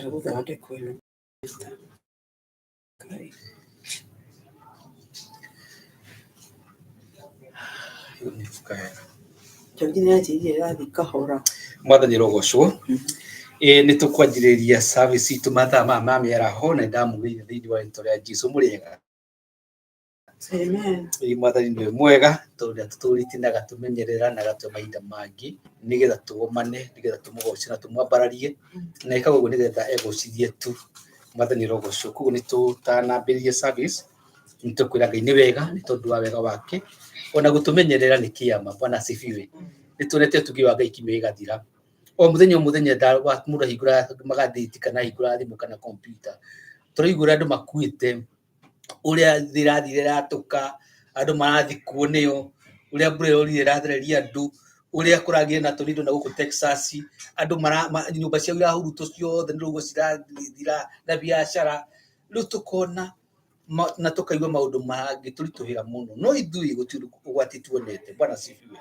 Gũthondekwo ĩno. Ngai. Njoki nĩ anjĩrire ĩrathiĩ kahora. Mwathani rogocwo. Ĩ nĩ tũkwanjĩrĩria service itũ mathaa maya ma mĩaraho na ndamũgeithia thĩinĩ wa rĩtwa rĩa Jesũ. Mũrĩega? Amen. Ĩ Mwathani nĩwe mwega tondũ nĩ atũtũrĩtie na agatũmenyerera na agatũhe mahinda mangĩ nĩgetha tũgomane, nĩgetha tũmũgoce na tũmwambararie, na ekaga ũguo nĩgetha egocithie tu. Mwathani arogocwo. Koguo nĩ tũtanambĩrĩria service nĩ tũkwĩra Ngai nĩ wega nĩ tondũ wa wega wake ona gũtũmenyerera nĩ kĩama. Bwana asifiwe. Nĩ tuonete ũtugi wa Ngai kiumia gĩgathira. O mũthenya o mũthenya mũndũ ahingũra magathĩti kana ahingũra thimũ kana kompiuta, tũraigua ũrĩa andũ makuĩte, ũrĩa thĩ ĩrathire ĩratũka, andũ marathikwo nĩyo, ũrĩa mbura ĩrorire ĩrathereria andũ, ũrĩa kũragĩire na tornado na gũkũ Texas, andũ nyũmba ciao irahurutwo ciothe nĩ rũhuho cirathira na biacara. Rĩu tũkona na tũkaigua maũndũ mangĩtũritũhĩra mũno, no ithuĩ gũtirĩ ũgwati tuonete. Bwana asifiwe.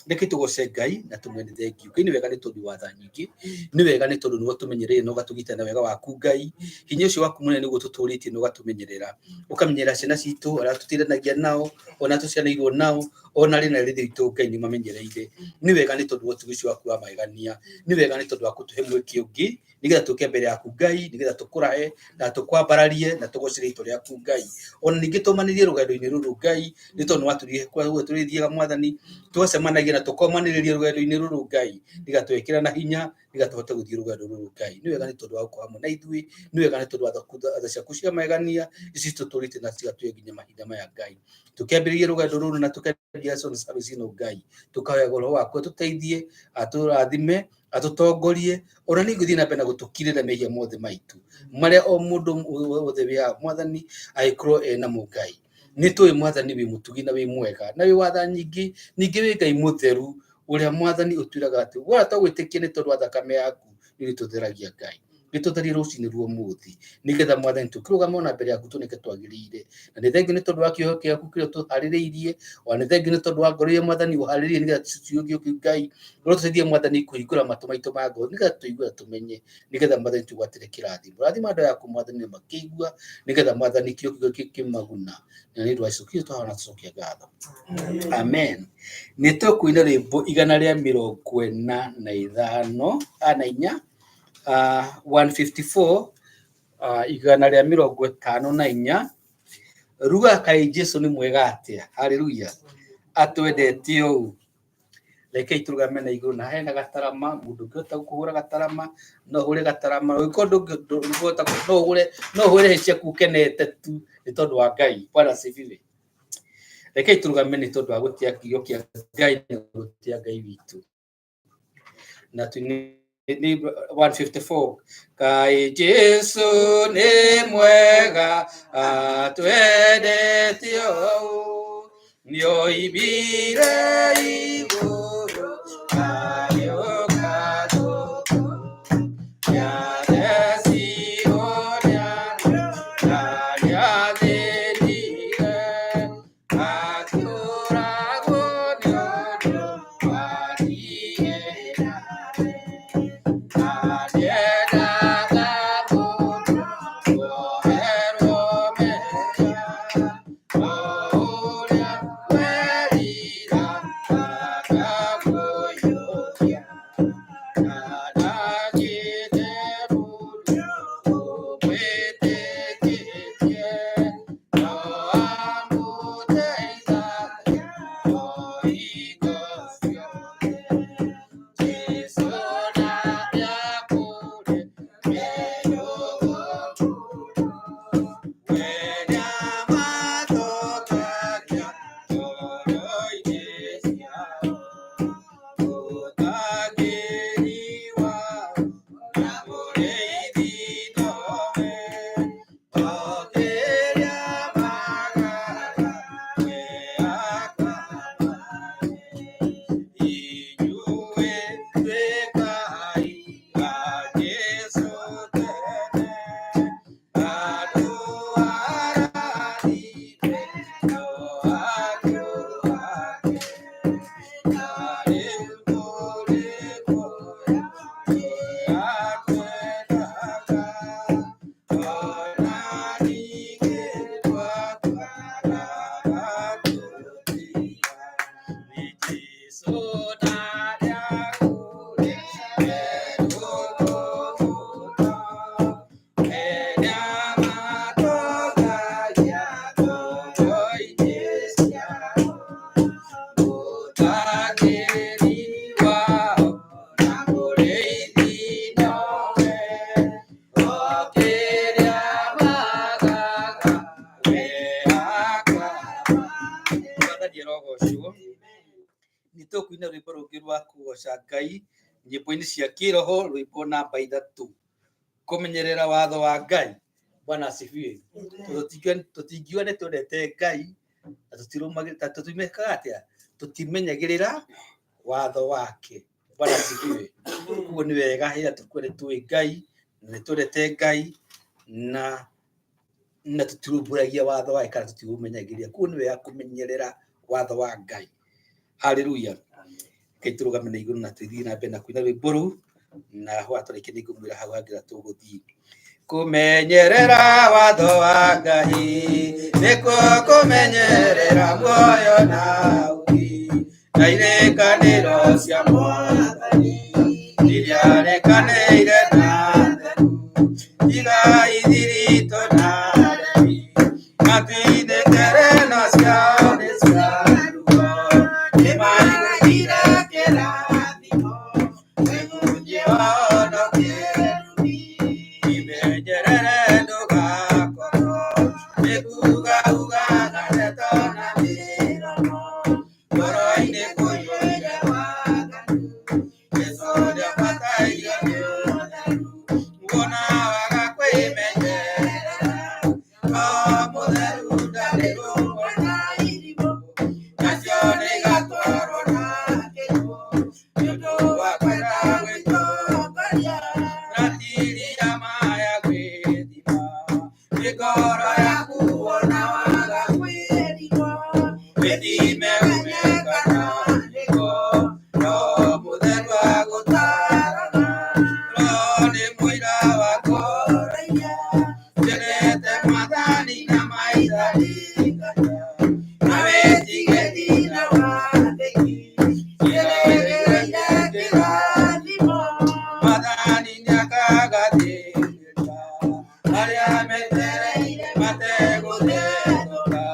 Reke tũgoce Ngai na tũmwĩre thengiũ. Ngai nĩ wega nĩ tondũ wa tha nyingĩ, nĩ wega nĩ tondũ nĩwe ũtũmenyereire na ũgatũgitĩra na wega waku Ngai. Hinya ũcio waku mũnene nĩguo tũtũrĩtie na ũgatũmenyerera. Ũkamenyerera ciana citũ, arĩa tũtindanagia nao, ona tũciaranĩirwo nao, ona rĩ na rĩ witũ Ngai nĩ ũmamenyereire. Nĩ wega nĩ tondũ wa ũtugi ũcio waku wa magegania. Nĩ wega nĩ tondũ wa kũtũhe mweke ũngĩ nĩgetha tũke mbere yaku Ngai, nĩgetha tũkũrahe na tũkwambararie na tũgoce rĩtwa rĩaku Ngai. Ona ningĩ tũmanĩrie rũgendo-inĩ rũrũ Ngai, nĩ tondũ nĩ watũrire kwa tũrĩthiaga Mwathani, tũgacemanagia na tũkomanĩrĩria rũgendo-inĩ rũrũ Ngai, nĩgetha twĩkĩra na hinya, nĩgetha tũhote gũthiĩ rũgendo rũrũ Ngai. Nĩ wega nĩ tondũ wa gũkorwo hamwe na ithuĩ, nĩ wega nĩ tondũ wa tha ciaku cia magegania, ici tũtũrĩte na cigatũhe nginya mahinda maya Ngai. Tũkĩambĩrĩria rũgendo rũrũ na tũkĩambia service ĩno Ngai, tũkahoya Roho waku atũteithie, atũrathime, atũtongorie ona nĩ ngũthiĩ na mbere na gũtũkirĩra mehia mothe maitũ marĩa o mũndũ wothe wĩ haha Mwathani angĩkorwo ena mo Ngai. Nĩ tũĩ Mwathani wĩ mũtugi na wĩ mwega na wĩ wa tha nyingĩ, ningĩ wĩ Ngai mũtheru ũrĩa Mwathani ũtwĩraga atĩ wona twagwĩtĩkia nĩ tondũ wa thakame yaku nĩ ũrĩtũtheragia Ngai. Gĩtũtherie rũcinĩ rwa ũmũthĩ nĩgetha Mwathani tũkĩrũgama ona mbere yaku tuoneke twagĩrĩire. Na nĩ thengiũ nĩ tondũ wa kĩoho gĩaku kĩrĩa ũtũharĩrĩirie, ona nĩ thengiũ nĩ tondũ wa ngoro iria Mwathani ũharĩrĩirie nĩgetha ciugo kĩu Ngai, ũrotũteithie Mwathani kũhingũra matũ maitũ ma ngoro nĩgetha tũigue na tũmenye, nĩgetha Mwathani tũgwatĩre kĩrathimo. Rathima andũ aya aku Mwathani na makĩigua, nĩgetha Mwathani kiugo kĩu kĩmaguna. Na nĩ ũndũ wa Jesũ Kristo twahoya na tũcokia ngatho. Amen. Nĩ tũkũina rwĩmbo 145 na inya, 154, 154, ruga kaĩ Jesũ nĩ mwega atĩa. Haleluya. Atwendete ũũ. Rekei tũrũgame na igũrũ na hena gatarama, mũndũ ũngĩhota kũhũra gatarama no ũhũre gatarama, ũngĩkorwo ndũngĩhota no ũhũre, no ũhũre hĩ ciaku ũkenete tu nĩ tondũ wa Ngai. Bwana asifiwe. Rekei tũrũgame nĩ tondũ wa gũtĩa kiugo kĩa Ngai na gũtĩa Ngai witũ. Na tũine nĩ 154, Kaĩ Jesũ nĩ mwega atwendete ũũ, nĩoimire igũrũ agĩũka gũkũ, nĩathecirwo na nĩathĩnire, akĩũragwo nĩ ũndũ wa niĩ nawe. Na nĩendaga mũno kuoherwo mehia, o ũrĩa werira akakũiyũkia. Na ndagĩte mũndũ ũmwĩtĩkĩtie, no amũteithagia o hingo ciothe. Jesũ nĩakũrĩ mĩyũgo mũno, we nĩamatongagia ngoro-inĩ ciao. Mũtangĩri wao na mũrĩithi nowe, o kĩrĩa magaga we akamahe. Inyuĩ tuĩkai a Jesũ tene, andũ arathime no andũ ake. Na rĩu tũrĩ kuoya twĩ Kũgoca Ngai nyĩmbo-inĩ cia kĩroho, rwĩmbo namba 3, kũmenyerera watho wa Ngai. Bwana asifiwe. Tũtingiuga nĩ twendete Ngai na tũtirũmagĩrĩra, tũtimekaga atĩa, tũtimenyagĩrĩra watho wake. Bwana asifiwe. Koguo nĩ wega hĩrĩa tũkuo nĩ tũĩ Ngai na nĩ twendete Ngai na tũtirũmbũragia watho wake kana tũtiũmenyagĩrĩra. Koguo nĩ wega kũmenyerera watho wa Ngai. Haleluya. Ngai tũrũgame na igũrũ na tũthiĩ na mbere na kũina rwĩmbo rũu, na hwa tũrĩkie nĩ ngũmwĩra hau hangĩra tũgũthiĩ. Kũmenyerera watho wa Ngai nĩkuo kũmenyerera muoyo na ũũgĩ, na irĩkanĩro cia Mwathani iria arĩkanĩire na theru, tiga ithiritũ na remi, matuithĩkĩre na ciao nĩ cia ruo, nĩmaiguire kĩrathimo kĩgunje wao no kĩrumi. Imenyerere ndũgakorwo nĩ kuga ugaga ndeto na mĩromo, ngoro-inĩ kũiyũire waganu, Jesũ nĩabataire nĩ ũtheru, muona waga kwĩmenyerera, Roho mũtheru ndarĩ rũmwe na irimũ, nacio nĩigatwarwo na kĩrimũ, nĩ ũndũ wa kwenda gwĩtongoria, ratiri ya maya gwĩthima, nĩ ngoro yaku wona waga kwĩrigwo, wĩthime ume kana nĩguo, Roho mũtheru agũtaaraga, Roho nĩ mũira wa ngoro-inĩ, njenete Mwathani na maitharingania, na wĩtigĩri na wathĩki, kĩrĩgĩrĩire kĩrathimo, Mwathani nĩakagathĩrĩria arĩa metereire mategũthethũka,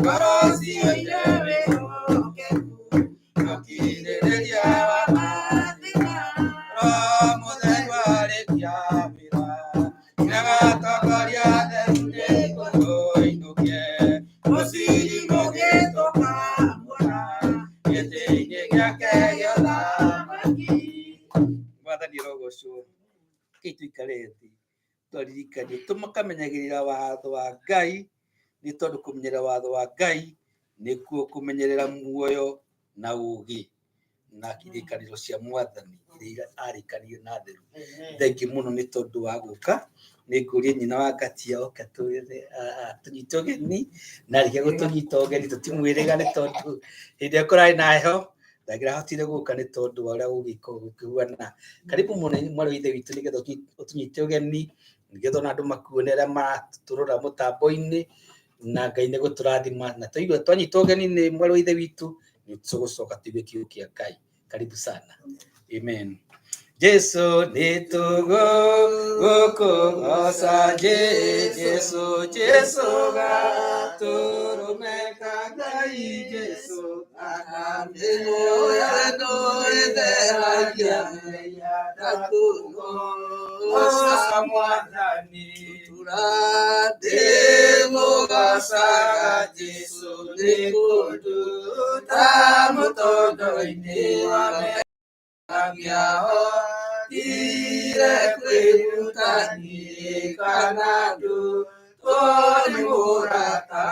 ngoro ciyũire wĩhokeku, mũkirĩrĩria wa mathĩna, Roho mũtheru arĩkia wĩra, nĩagatongoria theru nĩguo tũinũke, mũciri mũgĩtũkamuona gĩtĩ-inĩ gĩake gĩa ũthamaki. Mwathani arogocwo. Kĩi tũikare thĩ twaririkanie tũmakamenyagĩrĩra watho wa Ngai, nĩ tondũ kũmenyerera watho wa Ngai nĩkuo kũmenyerera muoyo na ũũgĩ na irĩkanĩro cia Mwathani iria arĩkanĩire na theru. Thengiũ mũno nĩ tondũ wa gũka, nĩ ngũrie nyina wa Ngatia oke atũnyite ũgeni, na arĩkia gũtũnyita ũgeni tũtimwĩrĩga nĩ tondũ hĩndĩ ĩrĩa kũrarĩ na heho ndangĩrahotire gũka nĩ tondũ wa ũrĩa gũgĩkorwo gũkĩhuana. Karibu mũno mwarĩ wa ithe witũ nĩgetha ũtũnyite ũgeni, nĩgetha ona andũ makuone arĩa maratũrora mũtambo-inĩ, na Ngai nĩ gũtũrathima, na twaigua twanyita ũgeni nĩ mwarĩ wa ithe witũ, nĩ tũgũcoka tũigue kiugo kĩa Ngai. Karibu sana. Amen. Jesu nĩtũgũ gũkũgoca Jesu, Jesu gatũrũme ka Ngai, Jesu ĩtheragia mehia ndakũgoca Mwathani, ndĩmũgocaga Jesu nĩ kũnduta mũtondo-inĩ wa mehia, kwĩruta niĩ kana ndutwo nĩ mũrata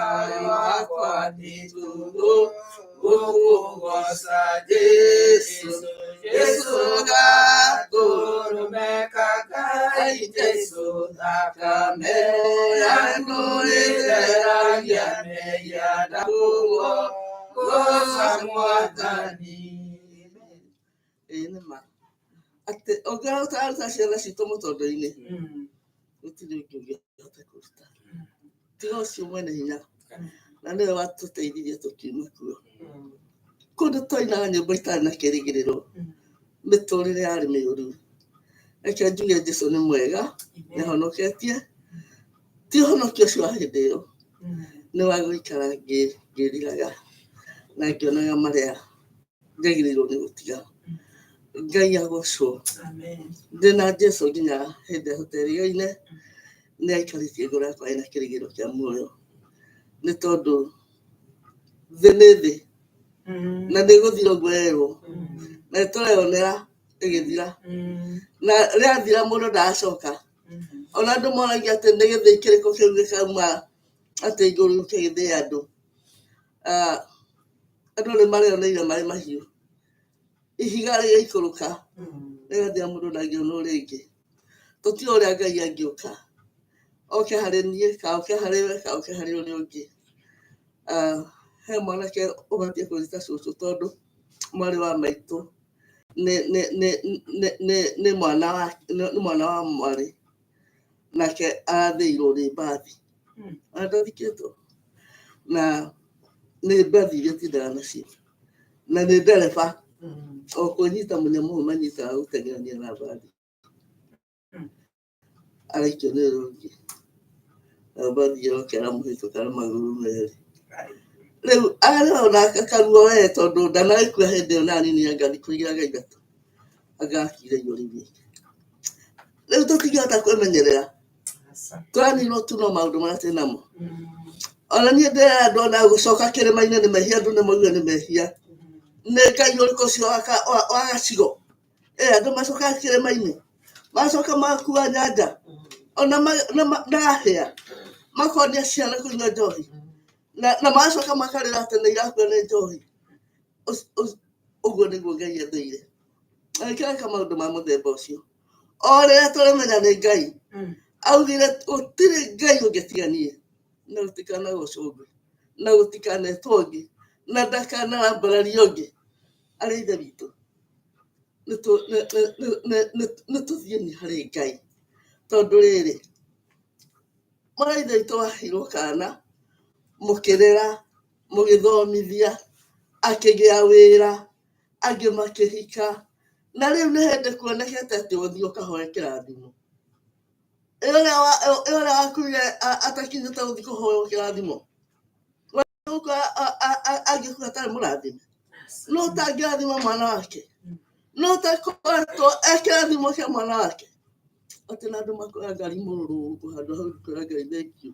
wakwa, nĩtũgũ gũkũgoca Jesu, Jesu gatũrũme ka Ngai, Jesu thakame yaku ĩtheragia mehia ndakũgoca Mwathani. Ĩĩ nĩ ma atĩ ũngĩhota aruta ciana citũ mũtondo-inĩ, gũtirĩ ũngĩ ũngĩhota kũruta tiga ũcio mwene hinya, na nĩwe watũteithirie tũkiuma kuo. Kũndũ twainaga nyĩmbo itarĩ na kĩrĩgĩrĩro, mĩtũrĩre yarĩ mĩũru. Reke njuge Jesu nĩ mwega, nĩahonoketie, ti ũhonokio ũcio wa hĩndĩ ĩyo, nĩ wa gũikara ngĩriraga na ngĩonaga marĩa njagĩrĩirwo nĩ gũtiga. Ngai agocwo. Ndĩna Jesu nginya hĩndĩ ĩrĩa tũterĩgaine, nĩ aikarĩtie ngoro yakwa ĩna kĩrĩgĩrĩro kĩa muoyo, nĩ tondũ thĩ nĩ thĩ na nĩ ĩgũthira ũguo yerwo. Na nĩtũreyonera ĩgĩthira. Na rĩathira mũndũ ndaracoka. Ona andũ moragia atĩ nĩ gĩthĩi kĩrĩkũ kĩu gĩkauma atĩ igũrũ gĩũke gĩthĩe andũ. Andũ nĩ mareoneire marĩ mahiũ. Ihiga rĩgĩikũrũka rĩgathira mũndũ ndangĩonwo rĩngĩ. Tũtiũĩ ũrĩa Ngai angĩũka. Oke harĩ niĩ, ka oke harĩ we, ka oke harĩ ũrĩa ũngĩ. He mwanake ũbatiĩ kũnjĩta cũcũ tondũ mwarĩ wa maitũ nĩ mwana wa nĩ mwana wa mwarĩ nake arathĩirwo nĩ mbathi. Ona ndathikĩtwo. Na nĩ mbathi iria atindaga nacio. Na nĩ ndereba. O kwĩnyita mũnyamũ ũyũ manyitaga gũteng'erania na mbathi. Araikio nĩ ũrĩa ũngĩ. Nayo mbathi ĩroka ĩramũhĩtũka na magũrũ merĩ. Rĩu arĩ ona akaruo we tondũ ndanagĩkua hĩndĩ ĩyo na nini anga thikũ igĩrĩ anga ithatũ. Anga akire igũrũ rĩu. Rĩu tũtingĩhota kwĩmenyerera. Tũraninwo tu no maũndũ marĩa twĩ namo. Ona niĩ ndĩrera andũ ona gũcoka kĩrĩma-inĩ nĩ mehia, andũ nĩ maugire nĩ mehia. Nĩ Ngai ũrĩkũ ũcio wa gacigo? Andũ macokaga kĩrĩma-inĩ. Macoka makua nyanja. Ona na hĩa. Makonia ciana kũnyua njohi. Na magacoka makarĩra atĩ nĩ irakua nĩ njohi. Ũguo nĩguo Ngai athũire. Na nĩkĩo areka maũndũ ma mũthemba ũcio. O rĩrĩa tũrĩmenya nĩ Ngai, augire gũtirĩ Ngai ũngĩ tiga niĩ. Na gũtikanagocwo ũngĩ. Na gũtikanetwo ũngĩ. Na ndakanaambarario ũngĩ. Arĩ Ithe witũ. Nĩ tũthiĩni harĩ Ngai. Tondũ rĩrĩ, mwana Ithe witũ waheirwo kana, mũkĩrera, mũgĩthomithia, akĩgĩa wĩra, angĩ makĩhika, na rĩu nĩ hĩndĩ kuonekete atĩ ũthiĩ ũkahoe kĩrathimo. Ĩ ũrĩa wakuire atakinyĩte gũthiĩ kũhoywo kĩrathimo. Angĩkua atarĩ mũrathime. No ũtangĩrathima mwana wake. No ũtakoretwo e kĩrathimo kĩa mwana wake. Atĩ na andũ makoya ngari mũrũrũngũ handũ hau kwĩra Ngai thengiũ.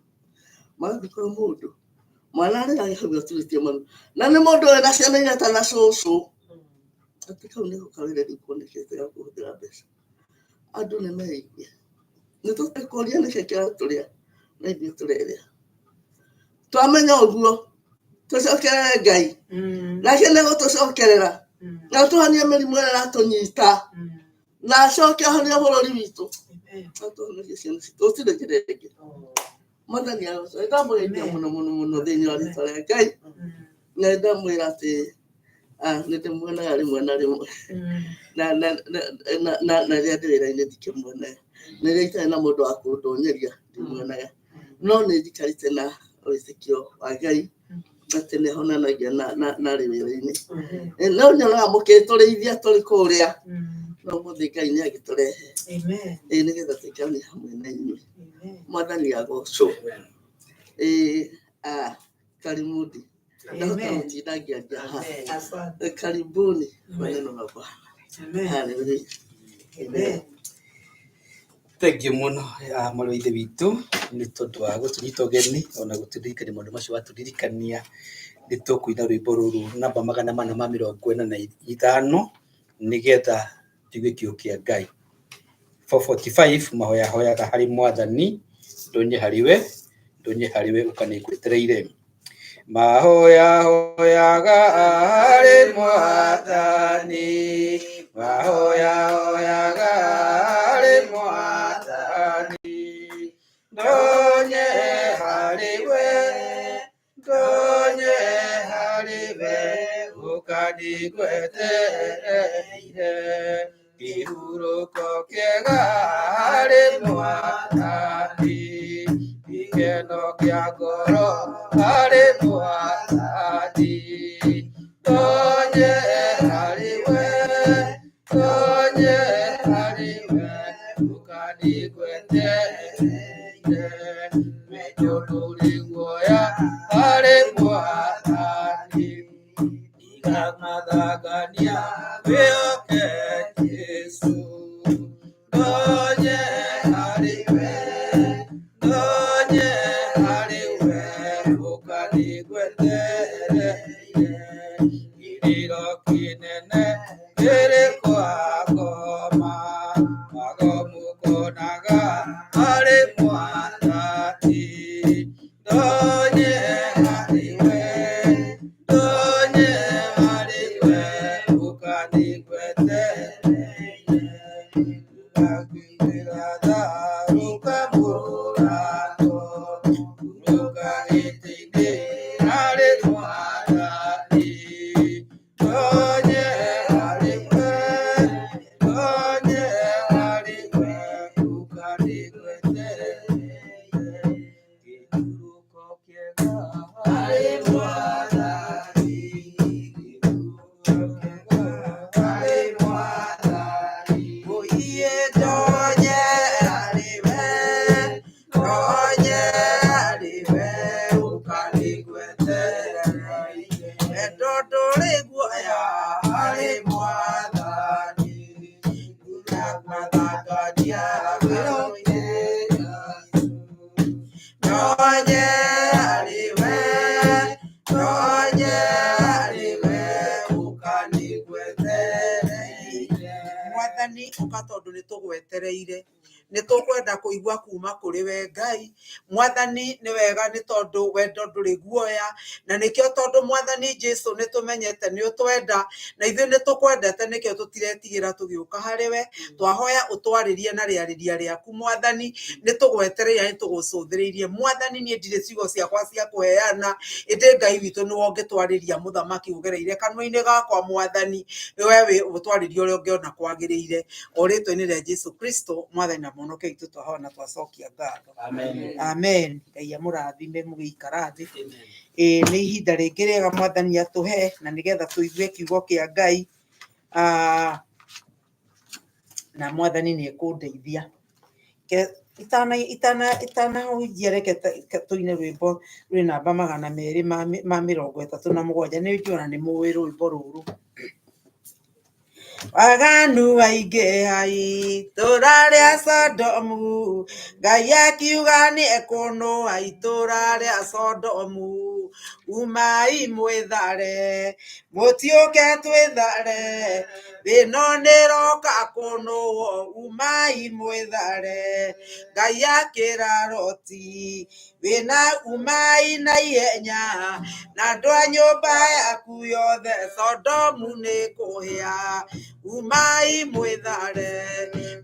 Magathiĩ kwa mũndũ. Mwana arĩraga hau aturĩtie maru. Na nĩ mũndũ wĩna ciana iria ta na cũcũ. Atĩ kau nĩko kawĩra rĩu konekete ga kũhũthĩra mbeca. Andũ nĩ meigue. Nĩ tũtekũria nĩkĩ kĩratũrĩa na ithuĩ tũrerĩa. Twamenya ũguo tũcokerere Ngai. Nake nĩ egũtũcokerera. Na atũhonie mĩrimũ ĩrĩa ĩratũnyita. Na acoke ahonie bũrũri witũ. Atũhonokie ciana citũ. Gũtirĩ njĩra ĩngĩ. Mwathani arogocwo. Nĩ ndamũgeithia mũno mũno mũno thĩinĩ wa rĩtwa rĩa Ngai. Na nĩ ndamwĩra atĩ nĩ ndĩmuonaga rĩmwe na rĩmwe. Na rĩrĩa ndĩ wĩra-inĩ ndikĩmuonaga. Na rĩrĩa itarĩ na mũndũ wa kũndonyeria ndimuonaga. No nĩ njikarĩte na wĩtĩkio wa Ngai atĩ nĩ ahonanagia na arĩ wĩra-inĩ. No nyonaga mũkĩtũrĩithia tũrĩ kũrĩa. No ũmũthĩ Ngai nĩ agĩtũrehe. Nĩgetha tũikaranie hamwe na inyuĩ. Mwathani agocwo. Karibuni. Ndahota gũtinda ngĩaria haha. Karibuni kwa neno la Bwana. Hallelujah. Amen. Thengiũ mũno mwarĩ wa ithe witũ nĩ tondũ wa gũtũnyita ũgeni ona gũtũririkania maũndũ macio watũririkania. Nĩ tũkũina rwĩmbo rũrũ namba 445 nĩgetha tũigue kiugo kĩa Ngai. 445 mahoya hoyaga harĩ Mwathani, ndonye harĩ we, ndonye harĩ we ũkanĩngwetereire. Mahoya hoyaga harĩ Mwathani, mahoya hoyaga harĩ Mwathani, ndonye harĩ we, ndonye harĩ we, ũkanĩgwetereire. Kĩhurũko kĩega harĩ Mwathani, gĩkeno kĩa ngoro harĩ Mwathani, ndonye harĩ we, ndonye harĩ we, ũkanĩgwetereire. Wĩtũrũri guoya harĩ Mwathani, ndikamathangania wĩhoke Jesũ. Ndonye harĩ we, ndonye harĩ we, ũkanĩgwetereire. Kĩrĩro kĩnene kĩrĩ Nyaga harĩ Mwathani. Ndonye harĩ we, ndonye harĩ we, ũkanigwetereire. Ngakuigĩra tha, rũka mũrango, rũka gĩtĩ-inĩ harĩ Mwathani. Ndonye harĩ we, ndonye harĩ we, ũkanigwetereire. Kĩhurũko kĩega harĩ Mwathani, kĩhurũko kĩega harĩ Mwathani. Ũiye ndonye harĩ we, ndonye harĩ we, ũkanigwetereire. Wendo ndũrĩ guoya harĩ Mwathani, ngathangania ngoro-inĩ yaku. Ndonye harĩ we, ndonye harĩ we, ũkanigwetereire. Mwathani ũka tondũ nĩ tũgwetereire, nĩ tũkwenda kũigua kuma kũrĩ we Ngai. Mwathani nĩ wega nĩ tondũ wendo ndũrĩ guoya, na nĩkĩo tondũ Mwathani Jesu nĩ tũmenyete nĩ ũtwenda, na ithuĩ nĩ tũkwendete nĩkĩo tũtiretigĩra tũgĩũka harĩ we. Twahoya ũtwarĩrie na rĩarĩria rĩaku Mwathani, nĩ tũgwetereire nĩ tũgũcũthĩrĩirie. Mwathani niĩ ndirĩ ciugo ciakwa cia kũheana, ĩndĩ Ngai witũ nĩwe ũngĩtwarĩria mũthamaki ũgereire kanua-inĩ gakwa Mwathani, we wĩ ũtwarĩrie ũrĩa ũngĩona kwagĩrĩire, o rĩtwa-inĩ rĩa Jesu Kristo Mwathani na Mũhonokia witũ twahoya na twacokia ngatho. Amen. Amen. Ngai amũrathime mũgĩikara thĩ. Amen. Ĩĩ nĩ ihinda rĩngĩ rĩega Mwathani atũhe na nĩgetha tũigue kiugo kĩa Ngai. Ah, na Mwathani nĩ ekũndeithia. Itana itana itanahunjia reke tũine rwĩmbo rwĩ namba 237, nĩ njũĩ ona nĩ mũĩ rwĩmbo rũrũ. Waganu aingĩha itũra rĩa Sodomu, Ngai akiuga nĩ ekũnũa itũra rĩa Sodomu. Umai mwĩthare, mũtiũke twĩthare, thĩno nĩroka kũnũo, umai mwĩthare. Ngai akĩra Loti, wĩna umai na ihenya, na andũ a nyũmba yaku yothe, Sodomu nĩ kũhĩa. Umai mwĩthare,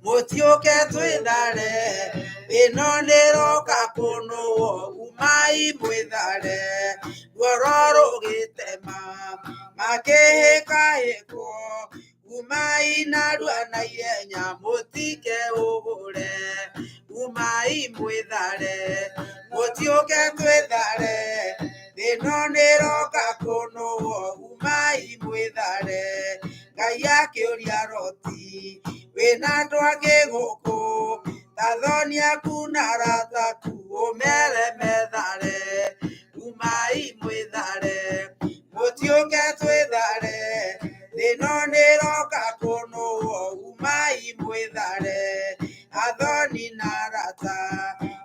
mũtiũke twĩthare, ĩno nĩroka kũnũo, umai mwĩthare. Ruoro rũgĩtema, makĩhĩkahĩkwo, umai narua na ihenya, mũtike ũgũre. Umai mwĩthare, mũtiũke twĩthare, ĩno nĩroka kũnũo, umai mwĩthare. Ngai akĩũria Loti, wĩna andũ angĩ gũkũ, ta thoni aku na arata aku, ũmere methare. Umai mwĩthare, mũtiũke twĩthare, thĩno nĩroka kũnũo, umai mwĩthare. Athoni na arata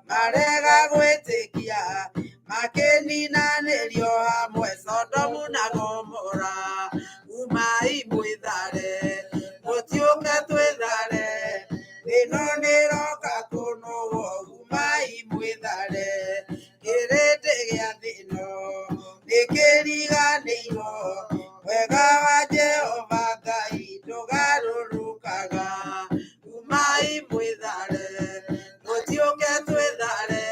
marega gwĩtĩkia, makĩninanĩrio hamwe Sodomu na Gomora. Umai mwĩthare, mũtiũke twĩthare, thĩno nĩroka kũnũo, umai mwĩthare. Kĩrĩndĩ gĩa thĩno nĩkĩriganĩirwo, wega wa Jehova Ngai ndũgarũrũkaga. Umai mwĩthare, mũtiũke twĩthare,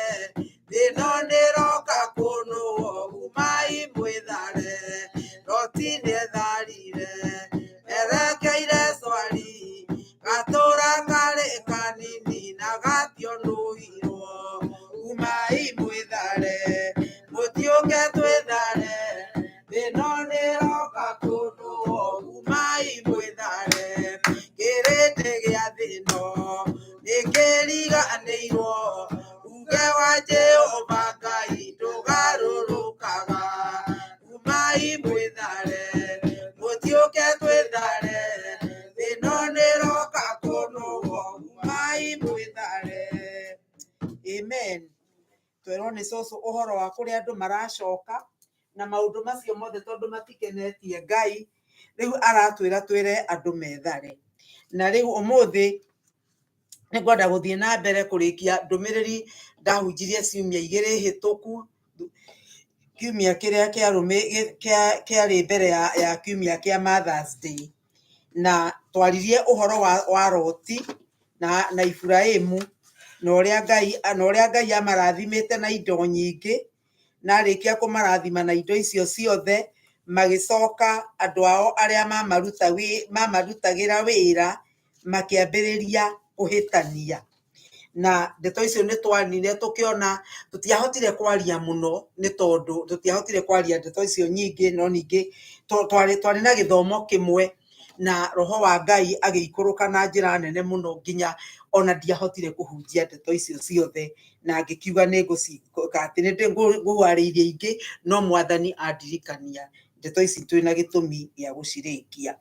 thĩno nĩroka kũnũo, umai mwĩthare. Loti nĩetharire, erekeire Swari, gatũra karĩ kanini na gationũhirwo. Umai mwĩthare, mũtiũke twĩthare, thĩno nĩroka kũnũo, umai mwĩthare. Kĩrĩndĩ gĩa thĩno nĩkĩriganĩirwo, uge wa Jehova Ngai ndũgarũrũkaga. Umai mwĩthare, mũtiũke twĩthare, thĩno nĩroka kũnũo, umai mwĩthare. Amen. Twerwo nĩ cũcũ ũhoro wa kũrĩa andũ maracoka na maũndũ macio mothe tondũ matikenetie Ngai, rĩu aratwĩra twĩre andũ methare. Na rĩu ũmũthĩ Nĩ ngwenda gũthiĩ na mbere kũrĩkia ndũmĩrĩri ndahunjirie ciumia igĩrĩ hĩtũku, kiumia kĩrĩa kĩarĩ mbere ya kiumia kĩa Mother's Day. Na twaririe ũhoro wa Loti na Iburahĩmu na ũrĩa Ngai amarathimĩte na indo nyingĩ, na arĩkia kũmarathima na indo icio ciothe, magĩcoka andũ ao arĩa mamarutagĩra wĩra makĩambĩrĩria kũhĩtania. Na ndeto icio nĩ twanire tũkĩona tũtiahotire kwaria mũno nĩ tondũ tũtiahotire kwaria ndeto icio nyingĩ, no ningĩ twarĩ na gĩthomo kĩmwe na roho wa Ngai agĩikũrũka na njĩra nene mũno nginya ona ndiahotire kũhunjia ndeto icio ciothe, na ngĩkiuga nĩ atĩ nĩ ngũwarĩirie ingĩ, no Mwathani andirikania ndeto ici twĩna gĩtũmi gĩa gũcirĩkia.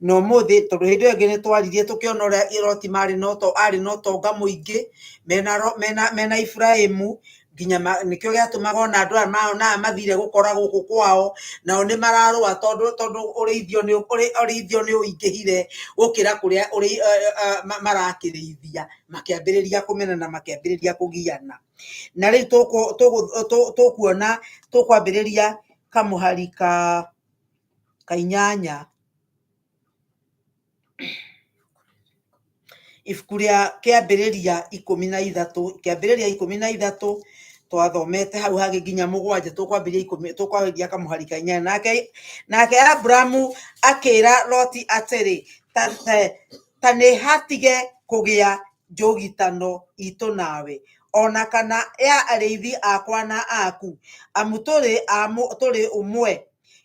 Na ũmũthĩ tondũ hĩndĩ ĩyo ĩngĩ nĩ twaririe tũkĩona ũrĩa Loti marĩ na arĩ na ũtonga mũingĩ mena Iburahĩmu, nginya nĩkĩo gĩatũmaga ona andũ aya maonaga mathire gũkora gũkũ kwao, nao nĩ mararũa tondũ ũrĩithio nĩ ũingĩhire gũkĩra kũrĩa marakĩrĩithia, makĩambĩrĩria kũmenana, makĩambĩrĩria kũgiana. Na rĩu tũkuona tũkwambĩrĩria kamũhari ka inyanya, ibuku rĩa kĩambĩrĩria ikũmi na ithatũ, kĩambĩrĩria ikũmi na ithatũ, twathomete hau hangĩ nginya mũgwanja, tũkwambĩrĩria ikũmi, tũkwambĩrĩria kamũhari ka inyanya. Nake Aburamu akĩra Loti atĩrĩ, ta nĩ hatige kũgĩa njũgitano itũ nawe, ona kana ya arĩithi akwa na aku, amu tũrĩ ũmwe.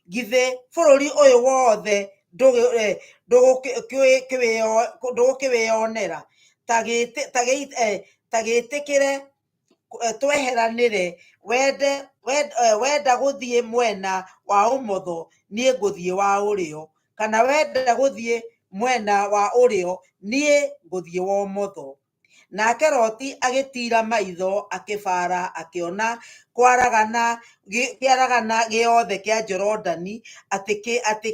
Githĩ bũrũri ũyũ wothe ndũgũkĩwĩonera? Ta gĩtĩkĩre tweheranĩre, wenda gũthiĩ mwena wa ũmotho, niĩ ngũthiĩ wa ũrĩo, kana wenda gũthiĩ mwena wa ũrĩo, niĩ ngũthiĩ wa ũmotho. Nake Loti agĩtiira maitho akĩbaara, akĩona kĩaragana gĩothe kĩa Jorodani atĩ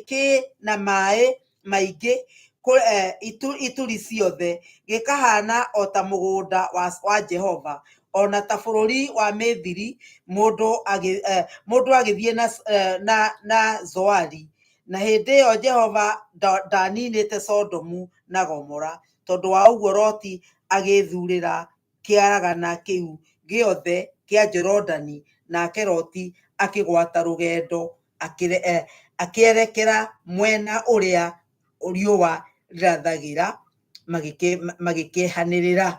kĩ na maĩ maingĩ ituri ciothe, gĩkahana o ta mũgũnda wa Jehova, ona ta bũrũri wa Misiri, mũndũ agĩthiĩ na Zoari. Na hĩndĩ ĩyo Jehova ndaninĩte Sodomu na Gomora. Tondũ wa ũguo Loti agĩĩthuurĩra kĩaragana kĩu gĩothe kĩa Jorodani, nake Loti akĩgwata rũgendo akĩerekera mwena ũrĩa riũa rĩrathagĩra, magĩkĩehanĩrĩra.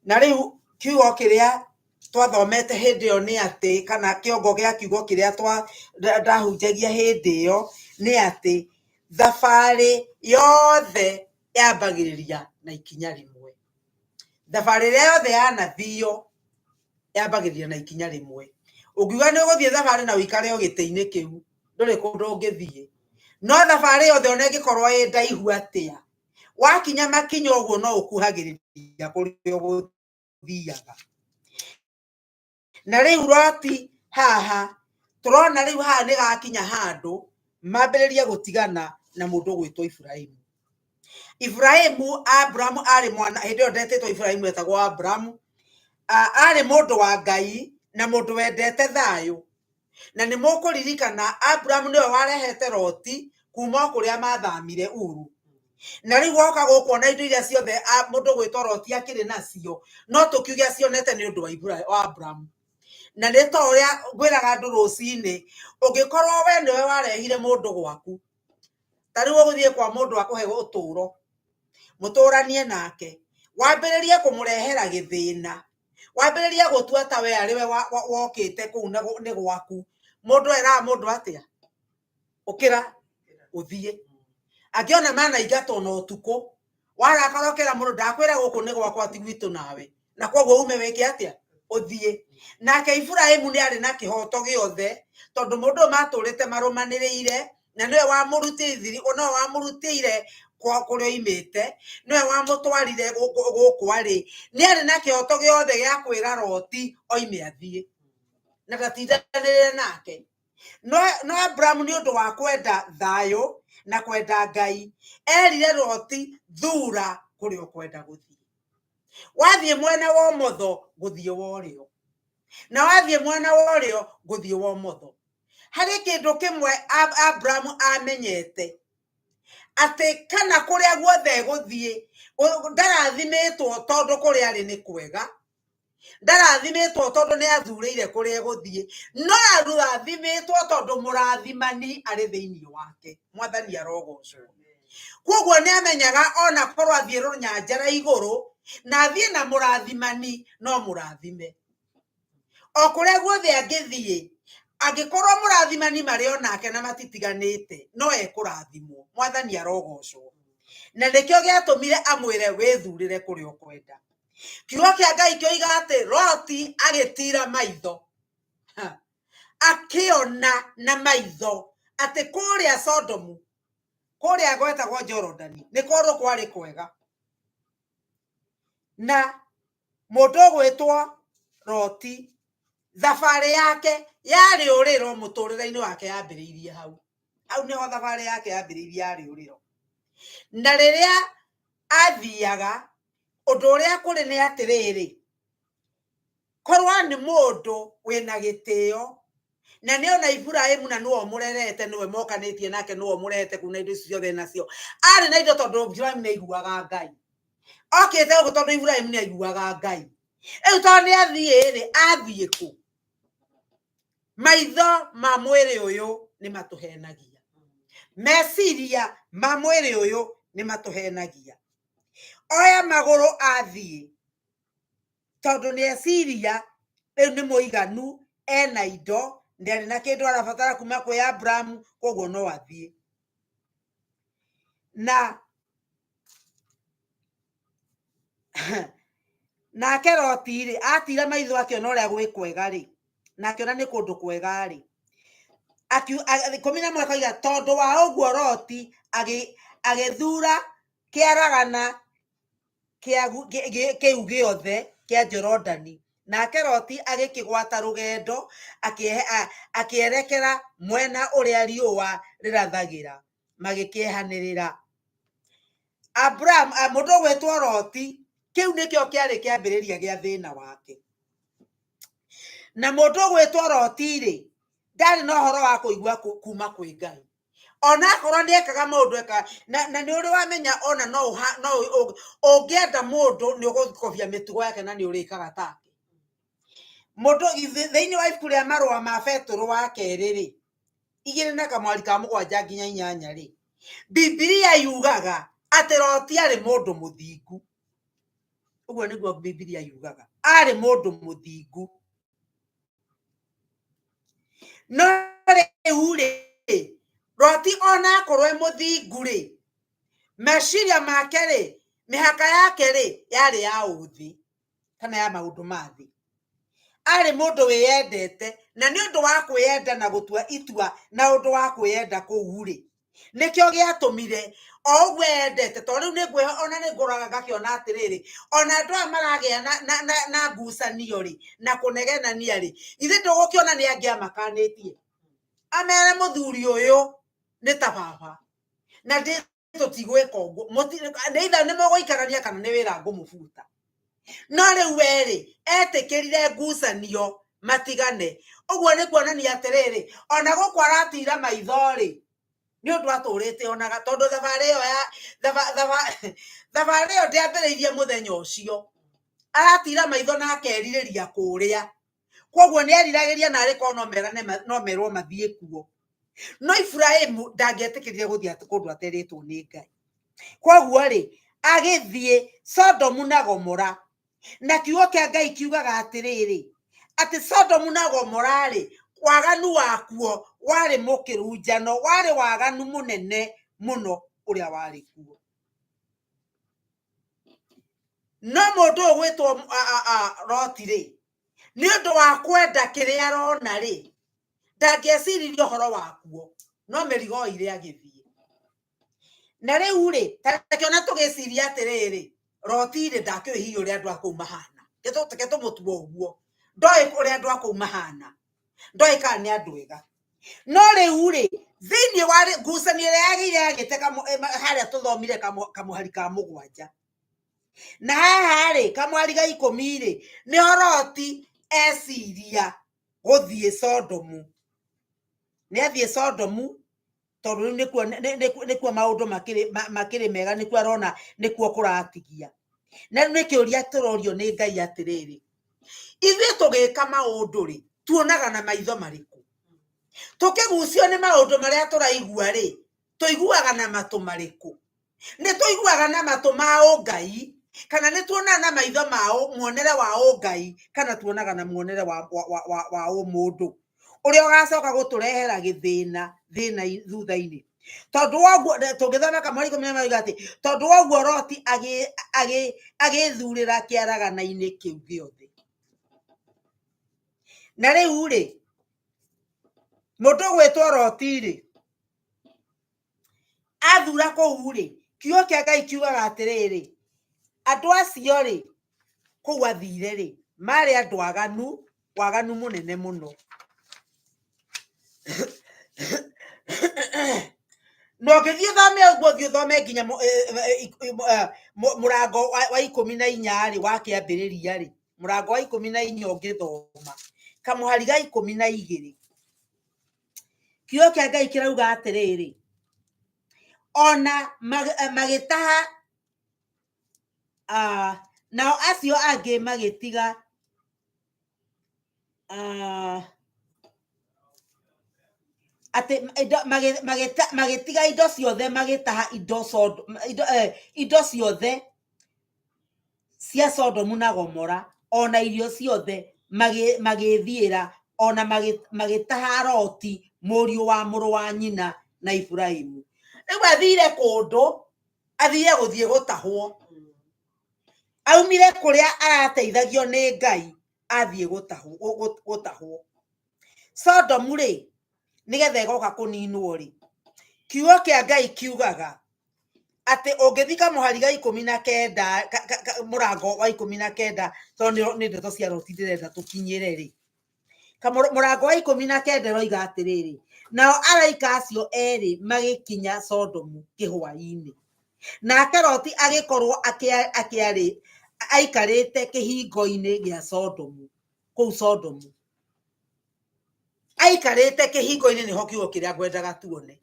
Na rĩu kiugo kĩrĩa twathomete hĩndĩ ĩyo nĩ atĩ, kana kĩongo gĩa kiugo kĩrĩa ndahunjagia hĩndĩ ĩyo nĩ atĩ, thabarĩ yothe yambagĩrĩria na ikinya rĩmwe. Thabarĩ ĩrĩa yothe yanathio yambagĩrĩria na ikinya rĩmwe. Ũngiuga nĩ ũgũthiĩ thabarĩ na ũikare o gĩtĩ-inĩ kĩu, ndũrĩ kũndũ ũngĩthiĩ. No thabarĩ yothe ona ĩngĩkorwo ĩ ndaihu atĩa, wakinya makinya ũguo no ũkuhagĩrĩria kũrĩa ũgũthiaga. Na rĩu Loti haha, tũrona rĩu haha nĩ gakinya handũ mambĩrĩrie gũtigana na mũndũ ũgwĩtwo Iburahĩmu. Iburahĩmu, Aburamu arĩ mwana, hĩndĩ ĩyo ndetĩtwo Iburahĩmu, etagwo Aburamu. Arĩ mũndũ wa Ngai na mũndũ wendete thayũ. Na nĩ mũkũririkana Aburamu nĩwe warehete Loti kuma o kũrĩa mathamire Uru. Na rĩu woka gũkũ ona indo iria ciothe mũndũ ũgwĩtwo Loti akĩrĩ nacio, no tũkiuge acionete nĩ ũndũ wa Aburamu. Na nĩ ta ũrĩa ngwĩraga andũ rũcinĩ, ũngĩkorwo we nĩwe warehire mũndũ gwaku, ta rĩu ũgũthiĩ kwa mũndũ akũhe ũtũũro, mũtũranie nake, wambĩrĩrie kũmũrehera gĩthĩna, wambĩrĩrie gũtua ta we arĩ we wokĩte kũu nĩ gwaku. Mũndũ eraga mũndũ atĩa? Ũkĩra ũthiĩ. Angĩona manaingatwo na ũtukũ, warakara ũkĩra mũndũ ndakwĩra gũkũ nĩ gwakwa ti gwitũ nawe, na koguo ume wĩke atĩa? Ũthiĩ. Nake Iburahĩmu nĩ arĩ na kĩhoto gĩothe, tondũ mũndũ ũyũ matũrĩte marũmanĩrĩire, na nĩwe wamũrutĩire, nĩwe wamũrutĩire kũrĩa oimĩte, nĩwe wamũtwarire gũkũ arĩ. Nĩ arĩ na kĩhoto gĩothe gĩa kwĩra Loti oime athiĩ, na ndatindanĩrĩre nake. No Abrahamu nĩ ũndũ wa kwenda thayũ na kwenda Ngai, erire Loti thura kũrĩa ũkwenda gũthiĩ. Wathiĩ mwena wa ũmotho ngũthiĩ wa ũrĩo, na wathiĩ mwena wa ũrĩo ngũthiĩ wa ũmotho. Harĩ kĩndũ kĩmwe Abrahamu amenyete, atĩ kana kũrĩa guothe egũthiĩ ndarathimĩtwo tondũ kũrĩa arĩ nĩ kwega, ndarathimĩtwo tondũ nĩ athurĩire kũrĩa egũthiĩ, no arathimĩtwo tondũ mũrathimani arĩ thĩinĩ wake. Mwathani arogocwo. Koguo nĩ amenyaga ona korwo athiĩ rũnyanjara igũrũ na athiĩ na mũrathimani no mũrathime. O kũrĩa guothe angĩthiĩ, angĩkorwo mũrathimani marĩ onake na matitiganĩte, no ekũrathimwo. Mwathani arogocwo. Na nĩkĩo gĩatũmire amwĩre wĩthurĩre kũrĩa ũkwenda. Kiugo kĩa Ngai kĩoiga atĩ Loti agĩtira maitho, akĩona na maitho atĩ kũrĩa Sodomu, kũrĩa gwetagwo Jorodani, nĩ kũndũ kwarĩ kwega. Na mũndũ ũgwĩtwo Loti, thabarĩ yake yarĩ ũrĩro mũtũrĩre-inĩ wake yambĩrĩirie hau. Hau nĩho thabarĩ yake yambĩrĩirie yarĩ ũrĩro. Na rĩrĩa athiaga, ũndũ ũrĩa kũrĩ nĩ atĩrĩrĩ, korwo nĩ mũndũ wĩna gĩtĩo, na nĩ ona Iburahĩmu na nĩwe ũmũrerete, nĩwe mokanĩtie nake, nĩwe ũmũrehete kũu na indo ici ciothe nacio. Arĩ na indo tondũ Iburahĩmu nĩ aiguaga Ngai. Okĩte gũkũ tondũ Iburahĩmu nĩ aiguaga Ngai. Rĩu tondũ nĩ athiĩ rĩ, athiĩ kũ? Maitho ma mwĩrĩ ũyũ nĩ matũhenagia. Meciria ma mwĩrĩ ũyũ nĩ matũhenagia. Oya magũrũ athiĩ, tondũ nĩ eciria rĩu nĩ mũiganu, ena indo, ndarĩ na kĩndũ arabatara kuma kwĩ Abrahamu, koguo no athiĩ. Na nake Loti rĩ, atira maitho akĩona ũrĩa gwĩ kwega rĩ, na akĩona nĩ kũndũ kwega rĩ, 11 akoiga tondũ wa ũguo Loti agĩthura kĩaragana kĩu gĩothe kĩa Jorodani, nake Loti agĩkĩgwata rũgendo akĩerekera mwena ũrĩa riũa rĩrathagĩra, magĩkĩehanĩrĩra. Abraham, mũndũ ũgwĩtwo Loti, kĩu nĩkĩo kĩarĩ kĩambĩrĩria gĩa thĩna wake. Na mũndũ ũgwĩtwo Loti rĩ, ndarĩ na ũhoro wa kũigua kuma kwĩ Ngai. Ona akorwo nĩ ekaga maũndũ eka, na nĩ ũrĩ wamenya ona no no ũngĩenda mũndũ nĩ ũgũkobia mĩtugo yake na nĩ ũrĩkaga take. Mũndũ thĩinĩ wa ibuku rĩa marũa ma Betũrũ wa kerĩ rĩ, 2 na kamwari ka 7 nginya 8 rĩ, Bibilia yugaga atĩ Loti arĩ mũndũ mũthingu. Ũguo nĩguo Bibilia yugaga, arĩ mũndũ mũthingu. No rĩu rĩ, Loti ona akorwo e mũthingu rĩ, meciria make rĩ, mĩhaka yake rĩ, yarĩ ya ũthĩ kana ya maũndũ ma thĩ. Arĩ mũndũ wĩyendete, na nĩ ũndũ wa kwĩyenda na gũtua itua na ũndũ wa kwĩyenda kũu rĩ, nĩkĩo gĩatũmire o ũguo eyendete, tondũ rĩu nĩ ngwĩho ona nĩ ngũroraga ngakĩona atĩrĩrĩ, ona andũ aya maragĩa na ngucanio rĩ, na kũnegenania rĩ, ithe ndũgũkĩona nĩ angĩamakanĩtie, amere mũthuri ũyũ nĩ ta baba, na ndĩ tũtigwĩka ũguo, nĩ either nĩ mũgũikarania kana nĩ wĩra ngũmũbuta. No rĩu we rĩ, etĩkĩrire ngucanio matigane. Ũguo nĩ kuonania atĩrĩrĩ, ona gũkũ aratira maitho rĩ, nĩ ũndũ atũrĩte onaga, tondũ thabarĩ ĩyo ya, thabarĩ ĩyo ndĩambĩrĩirie mũthenya ũcio. Aratira maitho na akerirĩria kũrĩa. Koguo nĩ eriragĩria na arĩ korwo no merane no merwo mathiĩ kuo. No Iburahĩmu ndangĩetĩkĩrire gũthiĩ kũndũ aterĩtwo nĩ Ngai. Koguo rĩ, agĩthiĩ Sodomu na Gomora. Na kiugo kĩa Ngai kiugaga atĩrĩrĩ, atĩ Sodomu na Gomora rĩ, waganu wakuo warĩ mũkĩrunjano, warĩ waganu mũnene mũno ũrĩa warĩ kuo. No mũndũ ũyũ ũgwĩtwo Loti rĩ, nĩ ũndũ wa kwenda kĩrĩa arona rĩ, ndangĩeciririe ũhoro wakuo, no mĩrigo oire agĩthiĩ. Na rĩu rĩ, ta reke ona tũgĩcirie atĩrĩrĩ, Loti rĩ, ndakĩũĩ hihi ũrĩa andũ a kũu mahana. Reke tũmũtue ũguo. Ndoĩ ũrĩa andũ a kũu mahana. Ndoĩ kana nĩ andũ ega. No rĩu rĩ, thĩinĩ wa ngucanio ĩrĩa yagĩire yagĩte harĩa tũthomire kamũhari ka 7. Na haha rĩ, kamwari ga 10 rĩ, nĩho Loti eciria gũthiĩ Sodomu. Nĩ athiĩ Sodomu tondũ rĩu nĩkuo nĩkuo maũndũ makĩrĩ mega, nĩkuo arona nĩkuo kũratigia. Na rĩu nĩ kĩũria tũrorio nĩ Ngai atĩrĩrĩ, ithuĩ tũgĩka maũndũ rĩ, tuonaga na maitho marĩkũ? Tũkĩgucio nĩ maũndũ marĩa tũraigua rĩ, tũiguaga na matũ marĩkũ? Nĩ tũiguaga na matũ ma ũngai, kana nĩ tuonaga na maitho ma muonere wa ũngai, kana tuonaga na muonere wa ũmũndũ ũrĩa ũgacoka gũtũrehera gĩthĩna thĩna thutha-inĩ. Tondũ wa ũguo, tũngĩthoma kamweri ikũmi na ĩmwe atĩ tondũ wa ũguo Loti agĩthurĩra kĩaragana-inĩ kĩu gĩothe. Na rĩu rĩ, mũndũ ũgwĩtwo Loti rĩ, athura kũu rĩ, kiugo kĩa Ngai kiugaga atĩrĩrĩ, andũ acio rĩ, kũu athire rĩ, marĩ andũ aganu, waganu mũnene mũno. Na ũngĩthiĩ ũthome ũguo, ũthiĩ ũthome nginya mũrango wa 14 rĩ, wa kĩambĩrĩria rĩ, mũrango wa 14 ũngĩthoma, kamũhari ga 12, kiugo kĩa Ngai kĩrauga atĩrĩrĩ, ona magĩtaha, nao acio angĩ magĩtiga, atĩ magĩtiga indo ciothe, magĩtaha indo ciothe cia Sodomu na Gomora, ona irio ciothe magĩthiĩra, ona magĩtaha Loti mũriũ wa mũrũ wa nyina na Iburahĩmu. Rĩu athire kũndũ, athire gũthiĩ gũtahwo. Aumire kũrĩa arateithagio nĩ Ngai, athiĩ gũtahwo. Sodomu rĩ, nĩgetha ĩgoka kũninwo rĩ, kiugo kĩa Ngai kiugaga atĩ ũngĩthiĩ kamũhari ga 19, mũrango wa 19, tondũ nĩ ndeto cia Loti ndĩrenda tũkinyĩre rĩ, mũrango wa 19 ĩroiga atĩrĩrĩ, nao araika acio erĩ magĩkinya Sodomu kĩhwaĩ-inĩ, nake Loti agĩkorwo aikarĩte kĩhingo-inĩ gĩa Sodomu, kũu Sodomu. Aikarĩte kĩhingo-inĩ, nĩho kiugo kĩrĩa ngwendaga tuone.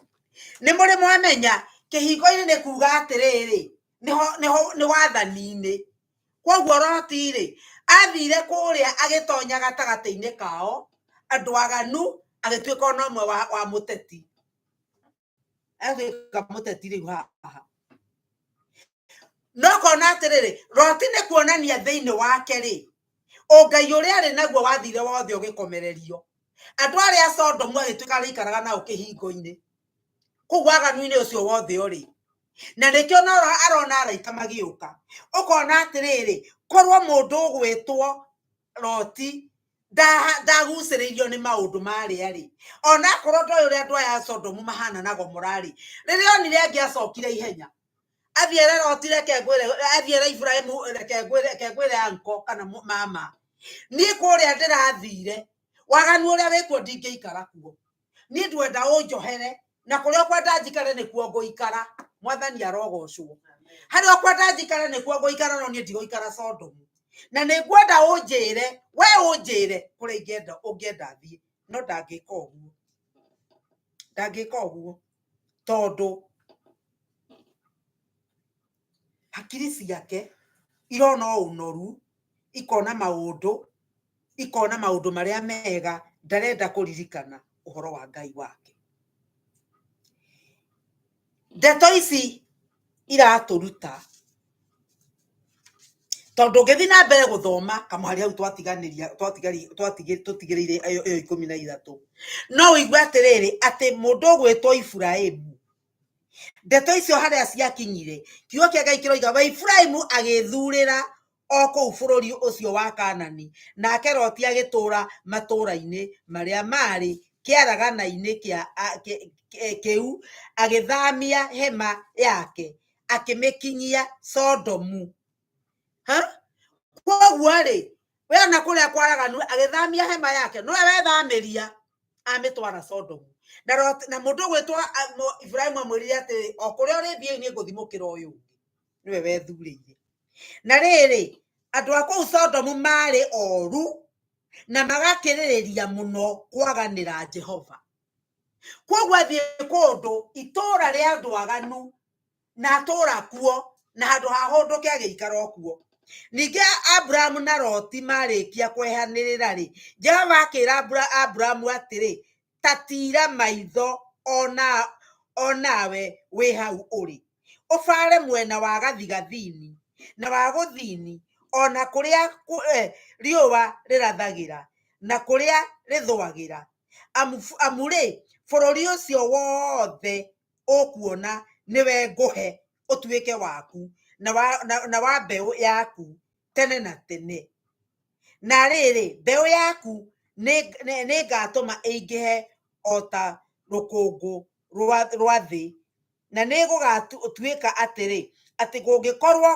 Nĩ mũrĩ mwamenya kĩhingo-inĩ nĩ kuga atĩrĩrĩ, nĩho nĩ wathani-inĩ. Koguo Loti rĩ, athire kũrĩa agĩtonya gatagatĩ-inĩ kao, andũ aganu, agĩtuĩka ona ũmwe wa mũteti. Agĩtuĩka mũteti rĩu haha. No kona atĩrĩrĩ, Loti nĩ kuonania thĩinĩ wake rĩ, ũngai ũrĩa arĩ naguo wathire wothe ũgĩkomererio. Andũ arĩa a Sodomu agĩtuĩka arĩikaraga nao kĩhingo-inĩ. Kũu waganu-inĩ ũcio wothe ũrĩ. Na nĩkĩo no arona araika magĩũka. Ũkona atĩrĩrĩ, korwo mũndũ ũgwĩtwo Loti ndagucĩrĩirio nĩ maũndũ marĩa rĩ, ona akorwo ndoĩ ũrĩa andũ aya a Sodomu mahana na Gomora rĩ, rĩrĩa onire angĩ acokire ihenya. Athiĩ ere Loti, reke ngwĩre, athiĩ ere Ibrahimu, reke ngwĩre, reke ngwĩre anko kana mama, niĩ kũrĩa ndĩrathire waganu ũrĩa wĩkuo ndingĩikara kuo. Niĩ ndwenda ũnjohere, na kũrĩa ũkwenda njikare nĩkuo ngũikara. Mwathani arogocwo. Harĩa ũkwenda njikare nĩkuo ngũikara, no niĩ ndigũikara Sodomu. Na nĩ ngwenda ũnjĩre, we ũnjĩre kũrĩa ũngĩenda thiĩ. No ndangĩka ũguo. Ndangĩka ũguo. Tondũ hakiri ciake irona o ũnoru, ikona maũndũ, ikona maũndũ marĩa mega, ndarenda kũririkana ũhoro wa Ngai wake. Ndeto ici iratũruta tondũ ũngĩthiĩ na mbere gũthoma kamũhari hau twatiganĩria, tũtigĩrĩire ĩyo 13, no ũigue atĩrĩrĩ, atĩ mũndũ ũgwĩtwo Iburahĩmu, ndeto icio harĩa ciakinyire, kiugo kĩa Ngai kĩroiga we Iburahĩmu agĩthurĩra o kũu bũrũri ũcio wa Kanani, nake Loti agĩtũũra matũũra-inĩ marĩa marĩ kĩaragana-inĩ kĩu, agĩthamia hema yake akĩmĩkinyia Sodomu. Ha? Koguo rĩ, we ona kũrĩa kwaraganu agĩthamia hema yake, nowe wethamĩria amĩtwara Sodomu. Na Loti, na mũndũ ũgwĩtwo Iburahĩmu amwĩrire atĩrĩ, o kũrĩa ũrĩthiĩ niĩ ngũthiĩ mũkĩra ũyũ ũngĩ. Nĩwe wethurĩire. Na rĩrĩ, andũ a kũu Sodomu maarĩ oru na magakĩrĩrĩria mũno kwaganĩra Jehova. Kwoguo athiĩ kũndũ itũũra rĩa andũ aganu na atũũra kuo na handũ ha hũndũke agĩikara o kuo. Ningĩ Aburamu na Loti marĩkia kwehanĩrĩra-rĩ, Jehova akĩra Aburamu atĩrĩ, ta tiira maitho o nawe wĩ hau ũrĩ, ũbaare mwena wa gathigathini na wa gũthini, o na kũrĩa riũa rĩrathagĩra na kũrĩa rĩthũagĩra, amu-rĩ, bũrũri ũcio wothe ũkuona nĩwe ngũhe ũtuĩke waku na wa mbeũ yaku tene na tene. Na rĩrĩ, mbeũ yaku nĩngatũma ĩingĩhe o ta rũkũngũ rwa thĩ, na nĩgũgatuĩka atĩrĩ, atĩ kũngĩkorũo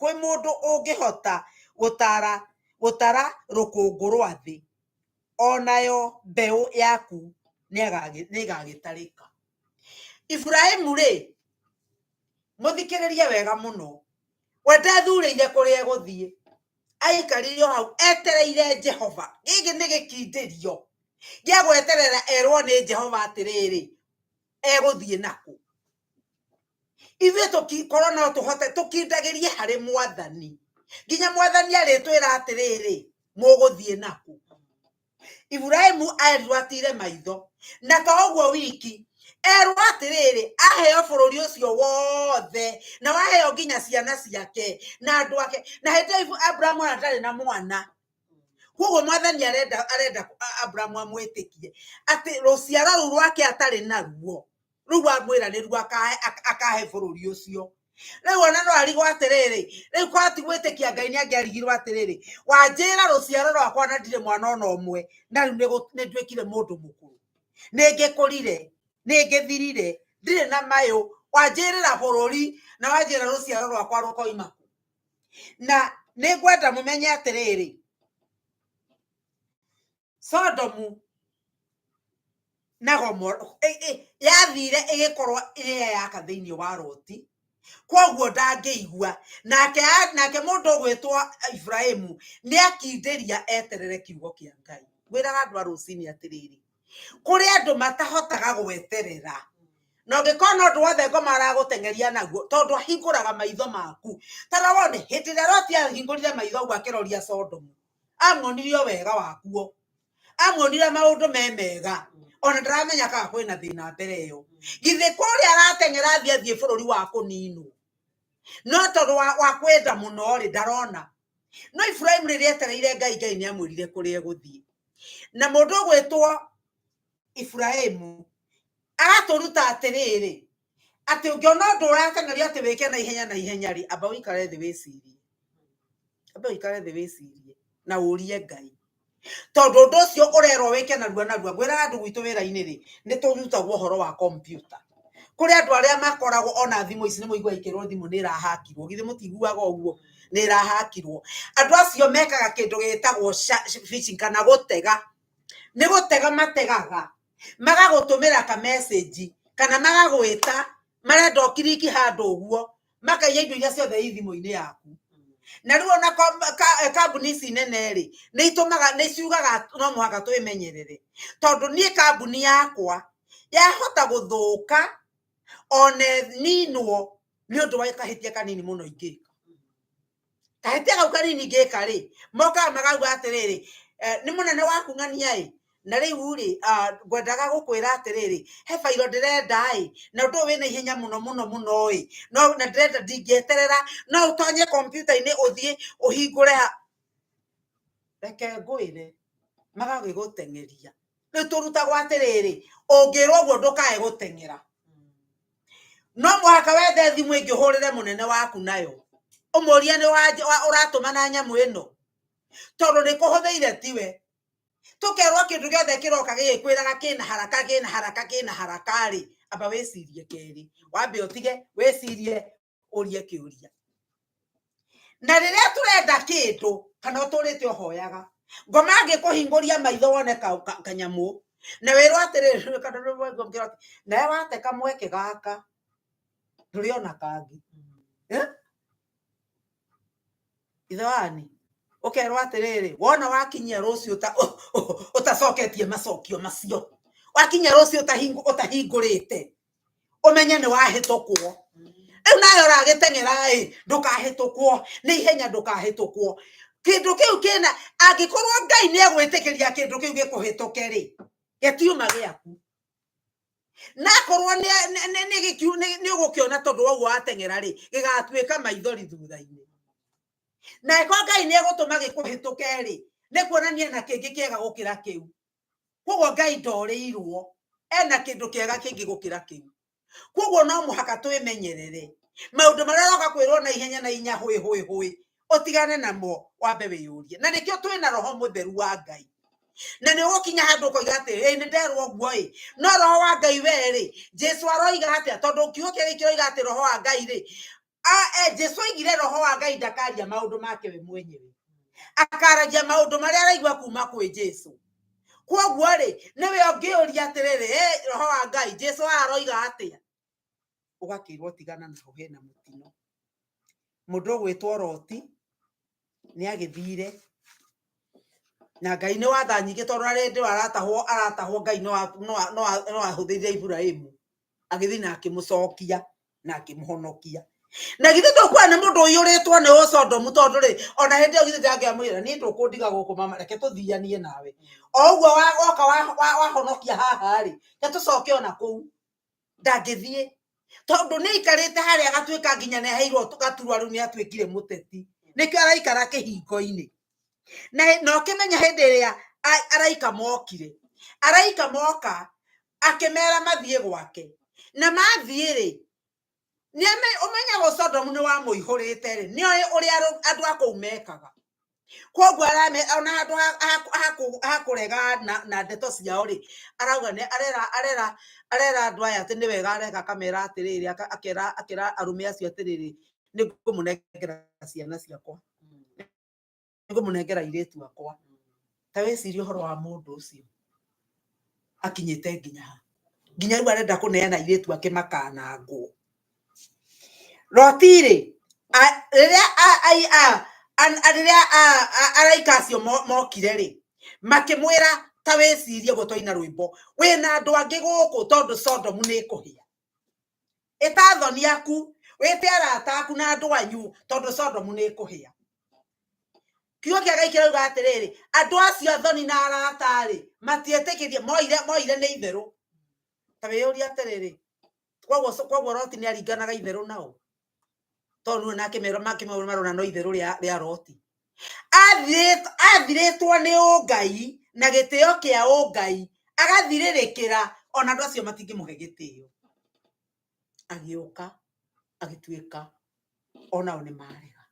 kwĩ mũndũ ũngĩhota gũtara rũkũngũ rwa thĩ, o nayo mbeũ yaku nĩĩgagĩtarĩka. Iburahimu rĩ, mũthikĩrĩrie wega mũno, we ndathurĩire kũrĩa egũthiĩ, aikarire o hau etereire Jehova. Gĩkĩ nĩ gĩkindĩrio gĩa gweterera erwo nĩ Jehova atĩrĩrĩ, egũthiĩ nakũ. Ithuĩ tũkikorwo no tũhote tũkindagĩrie harĩ Mwathani nginya Mwathani arĩtwĩra atĩrĩrĩ, mũgũthiĩ nakũ. Iburahimu erirwo atire maitho, na to ũguo wiki, erwo atĩrĩrĩ, aheo bũrũri ũcio wothe na waheo nginya ciana ciake na andũ ake. Na hĩndĩ ĩyo Abrahamu ona ndarĩ na mwana, koguo Mwathani arenda Abrahamu amwĩtĩkie atĩ rũciaro rũu rwake atarĩ naruo rũu amwĩra nĩruo akahe bũrũri ũcio. Rĩu ona no arigwo atĩrĩrĩ, rĩu korwo ti gwĩtĩkia Ngai nĩ angĩarigirwo atĩrĩrĩ, wanjĩra rũciaro rwakwa na ndirĩ mwana ona ũmwe, na rĩu nĩ nduĩkire mũndũ mũkũrũ, nĩ ngĩkũrire, nĩ ngĩthirire, ndirĩ na mayũ, wanjĩrĩra bũrũri na wanjĩra rũciaro rwakwa rũkoima kũ. Na nĩ ngwenda mũmenye atĩrĩrĩ, Sodomu na Gomora yathire ĩgĩkorwo ĩrĩa yaka thĩinĩ wa Loti, koguo ndangĩigua. Nake mũndũ ũgwĩtwo Ibrahimu nĩ akindĩria eterere kiugo kĩa Ngai. Ngwĩraga andũ a rũcinĩ atĩrĩrĩ, kũrĩ andũ matahotaga gweterera, na ũngĩkorwo na ũndũ wothe ngoma aragũteng'eria naguo, tondũ ahingũraga maitho maku. Ta rora wone hĩndĩ ĩrĩa Loti ahingũrire maitho ũguo akĩroria Sodomu, amuonirie o wega wakuo, amuonire maũndũ me mega, ona ndaramenya kana kwĩna thĩna mbere ĩyo. Githĩ kũrĩa arateng'era athiĩ athiĩ bũrũri wa kũninwo, no tondũ wa kwenda mũno rĩ, ndarona. No Ibrahimu rĩrĩa etereire Ngai, Ngai nĩ amwĩrire kũrĩa egũthiĩ. Na mũndũ ũgwĩtwo Ibrahimu agatũruta atĩrĩrĩ, atĩ ũngĩona ũndũ ũrateng'erio atĩ wĩke na ihenya na ihenya rĩ, amba ũikare thĩ wĩcirie, amba ũikare thĩ wĩcirie na ũrie Ngai, tondũ ũndũ ũcio ũrerwo wĩke narua narua. Ngwĩraga andũ gwitũ wĩra-inĩ rĩ, nĩ tũrutagwo ũhoro wa kompiuta. Kũrĩ andũ arĩa makoragwo ona thimũ ici, nĩ mũiguaga ikĩrwo thimũ nĩ ĩrahakirwo, githĩ mũtiguaga ũguo? Nĩ ĩrahakirwo. Andũ acio mekaga kĩndũ gĩtagwo phishing kana gũtega. Nĩ gũtega mategaga, magagũtũmĩra ka message kana magagwĩta, marenda ũkiriki handũ ũguo, makaiya indo iria ciothe i thimũ-inĩ yaku. Na rĩu ona kambuni ici nene rĩ, nĩ itũmaga, nĩ ciugaga no mũhaka twĩmenyerere, tondũ niĩ kambuni yakwa yahota gũthũka ona ĩninwo nĩ ũndũ wa kahĩtia kanini mũno ingĩka. Kahĩtia kau kanini ingĩka rĩ, mokaga makauga atĩrĩrĩ, nĩ mũnene waku ng'ania ĩ, na rĩu rĩ, ngwendaga gũkwĩra atĩrĩrĩ, he bairo ndĩrenda ĩ, na ũndũ ũyũ wĩna ihenya mũno mũno mũno ĩ, no na ndĩrenda ndingĩeterera, no ũtonye kompiuta-inĩ ũthiĩ ũhingũre ha. Reke ngwĩre, magagĩgũteng'eria. Rĩu tũrutagwo atĩrĩrĩ, ũngĩrwo ũguo ndũkae gũteng'era. No mũhaka wethe thimũ ĩngĩ ũhũrĩre mũnene waku nayo, ũmũrie nĩ ũratũma na nyamũ ĩno, tondũ nĩ kũhũthĩire tiwe. Tũkerwo kĩndũ gĩothe kĩroka gĩgĩkwĩraga kĩna haraka, kĩna haraka, kĩna haraka rĩ, amba wĩcirie kerĩ, wambe ũtige wĩcirie, ũrie kĩũria. Na rĩrĩa tũrenda kĩndũ kana ũtũrĩte ũhoyaga, ngoma angĩkũhingũria maitho wone kanyamũ na wĩrwo atĩrĩrĩ, kana nĩ waigua mũkĩrwo atĩ, nawe wate kamweke gaka ndũrĩona kangĩ. Ithewani ũkerwo atĩrĩrĩ, wona wakinyia rũciũ ũtacoketie macokio macio, wakinyia rũciũ ũtahingũrĩte, ũmenye nĩ wahĩtũkwo. Rĩu nawe ũragĩteng'era ĩ, ndũkahĩtũkwo nĩ ihenya, ndũkahĩtũkwo. Kĩndũ kĩu kĩna, angĩkorwo Ngai nĩ egwĩtĩkĩria kĩndũ kĩu gĩkũhĩtũke rĩ, gĩtiuma gĩaku. Na akorwo nĩ ũgũkĩona tondũ wa ũguo wateng'era rĩ, gĩgatuĩka maithori thutha-inĩ. Na ĩkorwo Ngai nĩ egũtũma gĩkũhĩtũke rĩ, nĩ kuonania na kĩngĩ kĩega gũkĩra kĩu. Koguo Ngai ndorĩirwo, ena kĩndũ kĩega kĩngĩ gũkĩra kĩu. Koguo no mũhaka twĩmenyerere maũndũ marĩa ũroka kwĩrwo na ihenya na inya hũĩ hũĩ hũĩ, ũtigane namo, wambe wĩyũrie. Na nĩkĩo twĩna Roho Mũtheru wa Ngai. Na nĩ ũgũkinya handũ ũkoiga atĩ ĩ nĩ nderwo ũguo ĩ, no Roho wa Ngai we rĩ, Jesu aroiga atĩa? Tondũ kiugo kĩa Ngai kĩroiga atĩ Roho wa Ngai rĩ, Jesu oigire Roho wa Ngai ndakaria maũndũ make we mwenyewe, akaragia maũndũ marĩa araigua kuma kwĩ Jesu. Koguo rĩ, nĩwe ũngĩũria atĩrĩrĩ, Roho wa Ngai, Jesu aroiga atĩa? Ũgakĩrwo tigana naho, hena mũtino. Mũndũ ũgwĩtwo Loti nĩ agĩthire, na Ngai nĩ watha nyingĩ, tondũ arĩ ndĩ aratahwo, aratahwo Ngai no ahũthĩrire Iburahĩmu, agĩthiĩ na akĩmũcokia na akĩmũhonokia. Na githĩ ndũkuona nĩ mũndũ ũiyũrĩtwo nĩ ũcondomu, tondũ rĩ, ona hĩndĩ ĩyo githĩ ndangĩamwĩra niĩ ndũkũndiga gũkũ mama, reke tũthianie nawe. O ũguo woka wahonokia haha rĩ, reke tũcoke ona kũu. Ndangĩthiĩ, tondũ nĩ aikarĩte harĩa agatuĩka nginya nĩ aheirwo gaturwa, rĩu nĩ atuĩkire mũteti, nĩkĩo araikara kĩhingo-inĩ. Na ũkĩmenya hĩndĩ ĩrĩa araika mokire, araika moka akĩmera mathiĩ gwake, na mathiĩ rĩ, ũmenyaga Sodomu nĩ wamũihũrĩte rĩ, nĩoĩ ũrĩa andũ a kũu mekaga. Koguo ona handũ ha kũrega na ndeto ciao rĩ, arauga nĩ arera arera andũ aya atĩ nĩ wega areka, akamera atĩrĩrĩ, akera arũme acio atĩrĩrĩ, nĩ ngũmũnengera ciana ciakwa, nĩ ngũmũnengera airĩtu akwa. Ta wĩcirie ũhoro wa mũndũ ũcio akinyĩte nginya ha, nginya rĩu arenda kũneana airĩtu ake makanangwo. Loti rĩ, rĩrĩa rĩrĩa araika acio mokire rĩ, makĩmwĩra ta wĩcirie ũguo twaina rwĩmbo, wĩna andũ angĩ gũkũ tondũ Sodomu nĩ ĩkũhĩa. Ĩta athoni aku, wĩte arata aku na andũ anyu tondũ Sodomu nĩ ĩkũhĩa. Kiugo kĩa Ngai kĩrauga atĩrĩrĩ, andũ acio athoni na arata rĩ, matietĩkĩrie, moire nĩ itherũ. Ta wĩyũrie atĩrĩrĩ, koguo Loti nĩ aringanaga itherũ nao, tondũ nĩwe nake makĩmera marona no itherũ rĩa Loti. Athirĩtwo nĩ ũngai na gĩtĩo kĩa ũngai, agathirĩrĩkĩra ona andũ acio matingĩmũhe gĩtĩo. Agĩũka agĩtuĩka onao nĩ marega.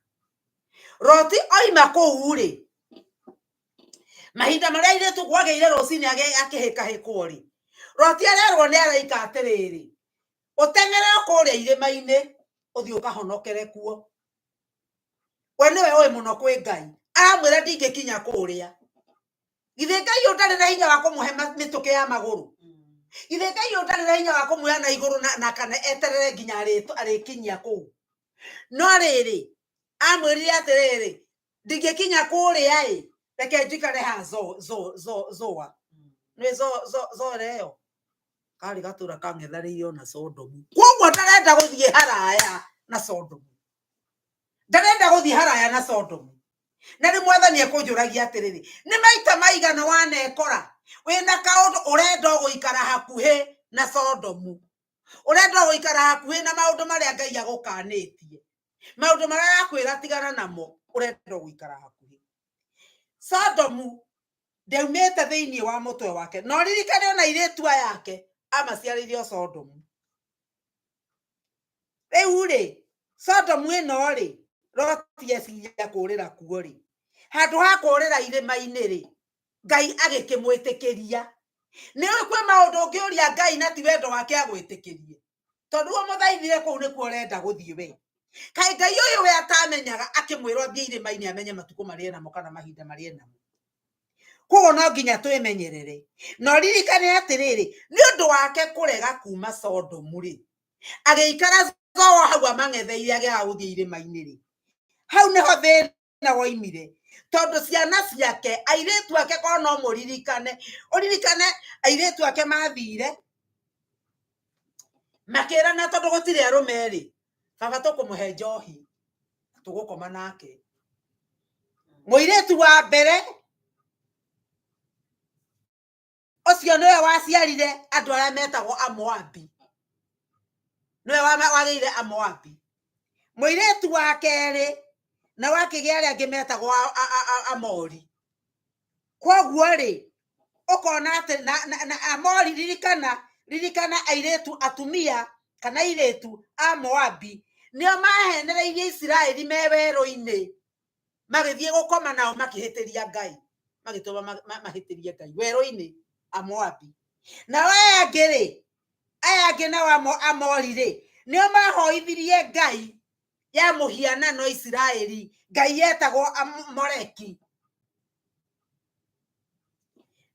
Loti oima kũu rĩ, mahinda marĩa airĩtu kwagĩire rũcinĩ akĩhĩkahĩkwo rĩ, Loti arerwo nĩ araika atĩrĩrĩ, ũteng'ere kũrĩa irĩma-inĩ ũthiĩ ũkahonokere kuo. We nĩwe ũĩ mũno kwĩ Ngai, aramwĩra ndingĩkinya kũrĩa. Githĩ Ngai ũyũ ndarĩ na hinya wa kũmũhe mĩtũkĩ ya magũrũ? Githĩ Ngai ũyũ ndarĩ na hinya wa kũmuoya na igũrũ na kana eterere nginya arĩkinyia kũu? No rĩrĩ, amwĩrire atĩrĩrĩ, ndingĩkinya kũrĩa ĩ, reke njikare haha Zoa. Nĩ Zoa ĩyo karĩ gatũra kang'ethanĩire ona Sodomu. Koguo ndarenda gũthiĩ haraya na Sodomu, ndarenda gũthiĩ haraya na Sodomu. Na rĩu Mwathani ekũnjũragia atĩrĩrĩ, nĩ maita maigana wanekora wĩna kaũndũ ũrenda gũikara hakuhĩ na Sodomu, ũrenda gũikara hakuhĩ na maũndũ marĩa Ngai agũkanĩtie, maũndũ marĩa arakwĩra tigana namo, ũrenda gũikara hakuhĩ. Sodomu ndaumĩte thĩinĩ wa mũtwe wake, na ũririkane ona airĩtu aya ake amaciarĩire o Sodomu. Rĩu rĩ, Sodomu ĩno rĩ, Loti eciria kũrĩra kuo rĩ, handũ ha kũrĩra irĩma-inĩ rĩ, Ngai agĩkĩmwĩtĩkĩria. Nĩ ũĩ kwĩ maũndũ ũngĩũria Ngai na ti wendo wake agwĩtĩkĩrie, tondũ ũmũthaithire kũu nĩkuo ũrenda gũthiĩ we. Kaĩ Ngai ũyũ we atamenyaga akĩmwĩra athiĩ irĩma-inĩ amenye matukũ marĩa enamo kana mahinda marĩa enamo. Koguo no nginya twĩmenyerere. Na ũririkane atĩrĩrĩ, nĩ ũndũ wake kũrega kuma Sodomu rĩ, agĩikara Zoa hau amang'etheire agĩaga gũthiĩ irĩma-inĩ rĩ, hau nĩho thĩna Woimire tondũ ciana ciake, airĩtu ake, korwo no mũririkane, ũririkane airĩtu ake mathire makĩrana tondũ gũtirĩ arũme rĩ, baba tũkũmũhe njohi tũgũkoma nake. Mũirĩtu wa mbere ũcio nĩwe waciarire andũ arĩa metagwo Amoabi, nĩwe wagĩire Amoabi. Mũirĩtu wa kerĩ na wakĩgĩa arĩa angĩ metagwo Amori. Koguo rĩ, ũkona atĩ na Amori, ririkana, ririkana airĩtu, atumia kana airĩtu a Moabi nĩo mahenereirie Isiraeli me werũ-inĩ, magĩthiĩ gũkoma nao, makĩhĩtĩria Ngai, magĩtũma mahĩtĩrie Ngai werũ-inĩ, Amoabi. Nao aya angĩ rĩ, aya angĩ nao Amori rĩ, nĩo mahoithirie ngai ya mũhianano Isiraeli, ngai yetagwo Moleki,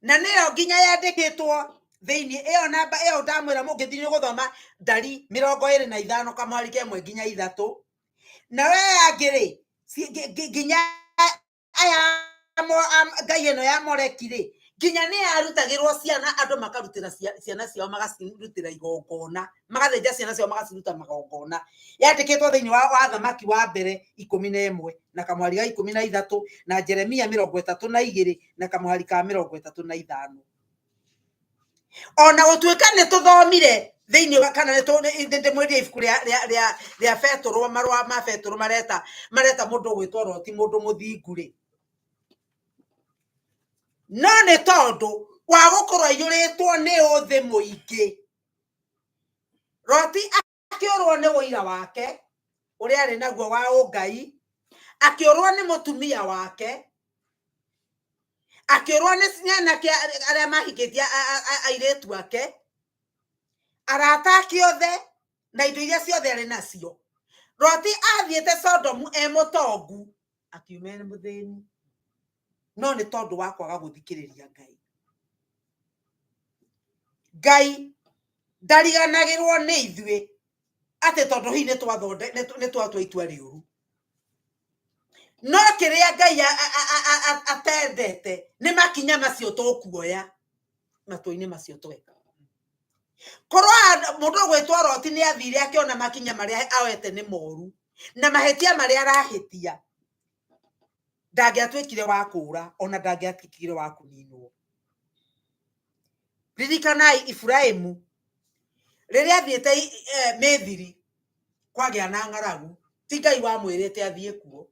na nĩyo nginya yandĩkĩtwo thĩinĩ ĩyo namba ĩyo ndamwĩra mũngĩthiĩ gũthoma ndari 25 kamwari kemwe nginya ithatũ. Nao aya angĩ rĩ, nginya aya ngai ĩno ya Moleki rĩ, nginya nĩ yarutagĩrwo ciana, andũ makarutĩra ciana ciao, magacirutĩra igongona, magathĩnja ciana ciao, magaciruta magongona. Yandĩkĩtwo thĩinĩ wa Thamaki wa Mbere 11 na kamwari ga 13 na Jeremia 32 na kamwari ka 35. Ona gũtuĩka nĩ tũthomire thĩinĩ wa kana nĩ ndĩmwĩrie ibuku rĩa Betũrũ, marũa ma Betũrũ, mareta mũndũ ũgwĩtwo Loti mũndũ mũthingu rĩ, no nĩ tondũ wa gũkorwo aiyũrĩtwo nĩ ũthĩ mũingĩ, Loti akĩũrwo nĩ ũira wake ũrĩa arĩ naguo wa ũngai, akĩũrwo nĩ mũtumia wake, akĩũrwo nĩ anake arĩa mahikĩtie airĩtu ake, arata ake othe, na indo iria ciothe arĩ nacio. Loti athiĩte Sodomu e mũtongu, akiuma e mũthĩni, no nĩ tondũ wa kwaga gũthikĩrĩria Ngai. Ngai ndariganagĩrwo nĩ ithuĩ atĩ tondũ hihi nĩ twatua itua rĩũru. No kĩrĩa Ngai atendete nĩ makinya macio tũkuoya matua-inĩ macio tweka. Korwo mũndũ ũgwĩtwo Loti nĩ athire akĩona makinya marĩa oete nĩ moru na mahĩtia marĩa arahĩtia, ndangĩatuĩkire wa kũũra, ona ndangĩatuĩkire wa kũninwo. Ririkanai Iburahĩmu rĩrĩa athiĩte Mĩthiri kwagĩa na ng'aragu, ti Ngai wamwĩrĩte athiĩ kuo,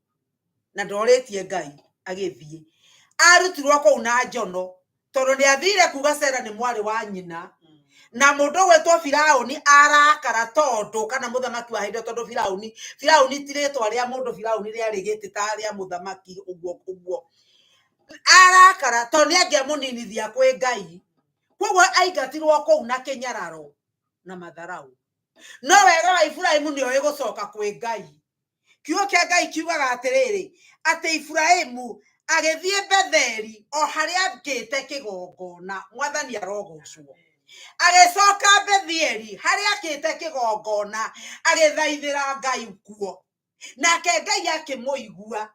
na ndorĩtie Ngai agĩthiĩ. Arutirwo kũu na njono tondũ nĩ athire kuga Sera nĩ mwarĩ wa nyina, na mũndũ ũgwĩtwo Firaũni arakara tondũ, kana mũthamaki wa hĩndĩ ĩyo, tondũ Firaũni ti rĩtwa rĩa mũndũ, Firaũni rĩarĩ gĩtĩ ta rĩa mũthamaki ũguo ũguo. Arakara tondũ nĩ angĩamũninithia kwĩ Ngai, koguo aingatirwo kũu na kĩnyararo na matharau. No wega wa Iburahĩmu nĩ oĩ gũcoka kwĩ Ngai. Kiugo kĩa Ngai kiugaga atĩrĩrĩ, atĩ Iburahĩmu agĩthiĩ Betheli o harĩa akĩte kĩgongona, Mwathani arogocwo. Agĩcoka Bethieli harĩa akĩte kĩgongona, agĩthaithĩra Ngai kuo. Nake Ngai akĩmũigua,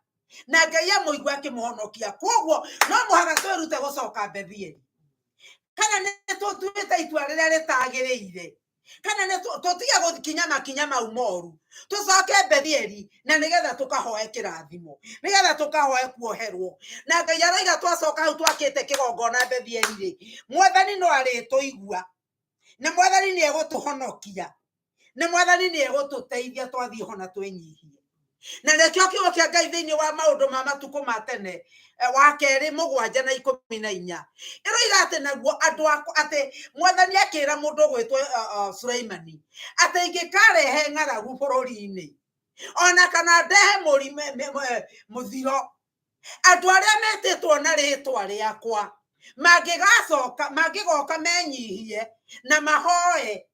na Ngai amũigua akĩmũhonokia. Koguo no mũhaka twĩrute gũcoka Bethieli. Kana nĩ tũtuĩte itua rĩrĩa rĩtagĩrĩire, kana nĩ tũtige gũkinya makinya mau moru, tũcoke Bethieli na nĩgetha tũkahoe kĩrathimo, nĩgetha tũkahoe kuoherwo. Na Ngai aroiga twacoka hau twakĩte kĩgongona Bethieli rĩ, Mwathani no arĩtũigua, na Mwathani nĩ egũtũhonokia, na Mwathani nĩ egũtũteithia twathiĩ ho na twĩnyihie. Na nĩkĩo kiugo kĩa Ngai thĩinĩ wa Maũndũ ma Matukũ ma Tene wa Kerĩ 7 na 14 ĩroiga atĩ naguo andũ akwa, atĩ Mwathani akĩra mũndũ ũgwĩtwo Suleimani atĩ ingĩkarehe ng'aragu bũrũri-inĩ, ona kana ndehe mũthiro, andũ arĩa metĩtwo na rĩtwa rĩakwa mangĩgacoka, mangĩgoka menyihie na mahoe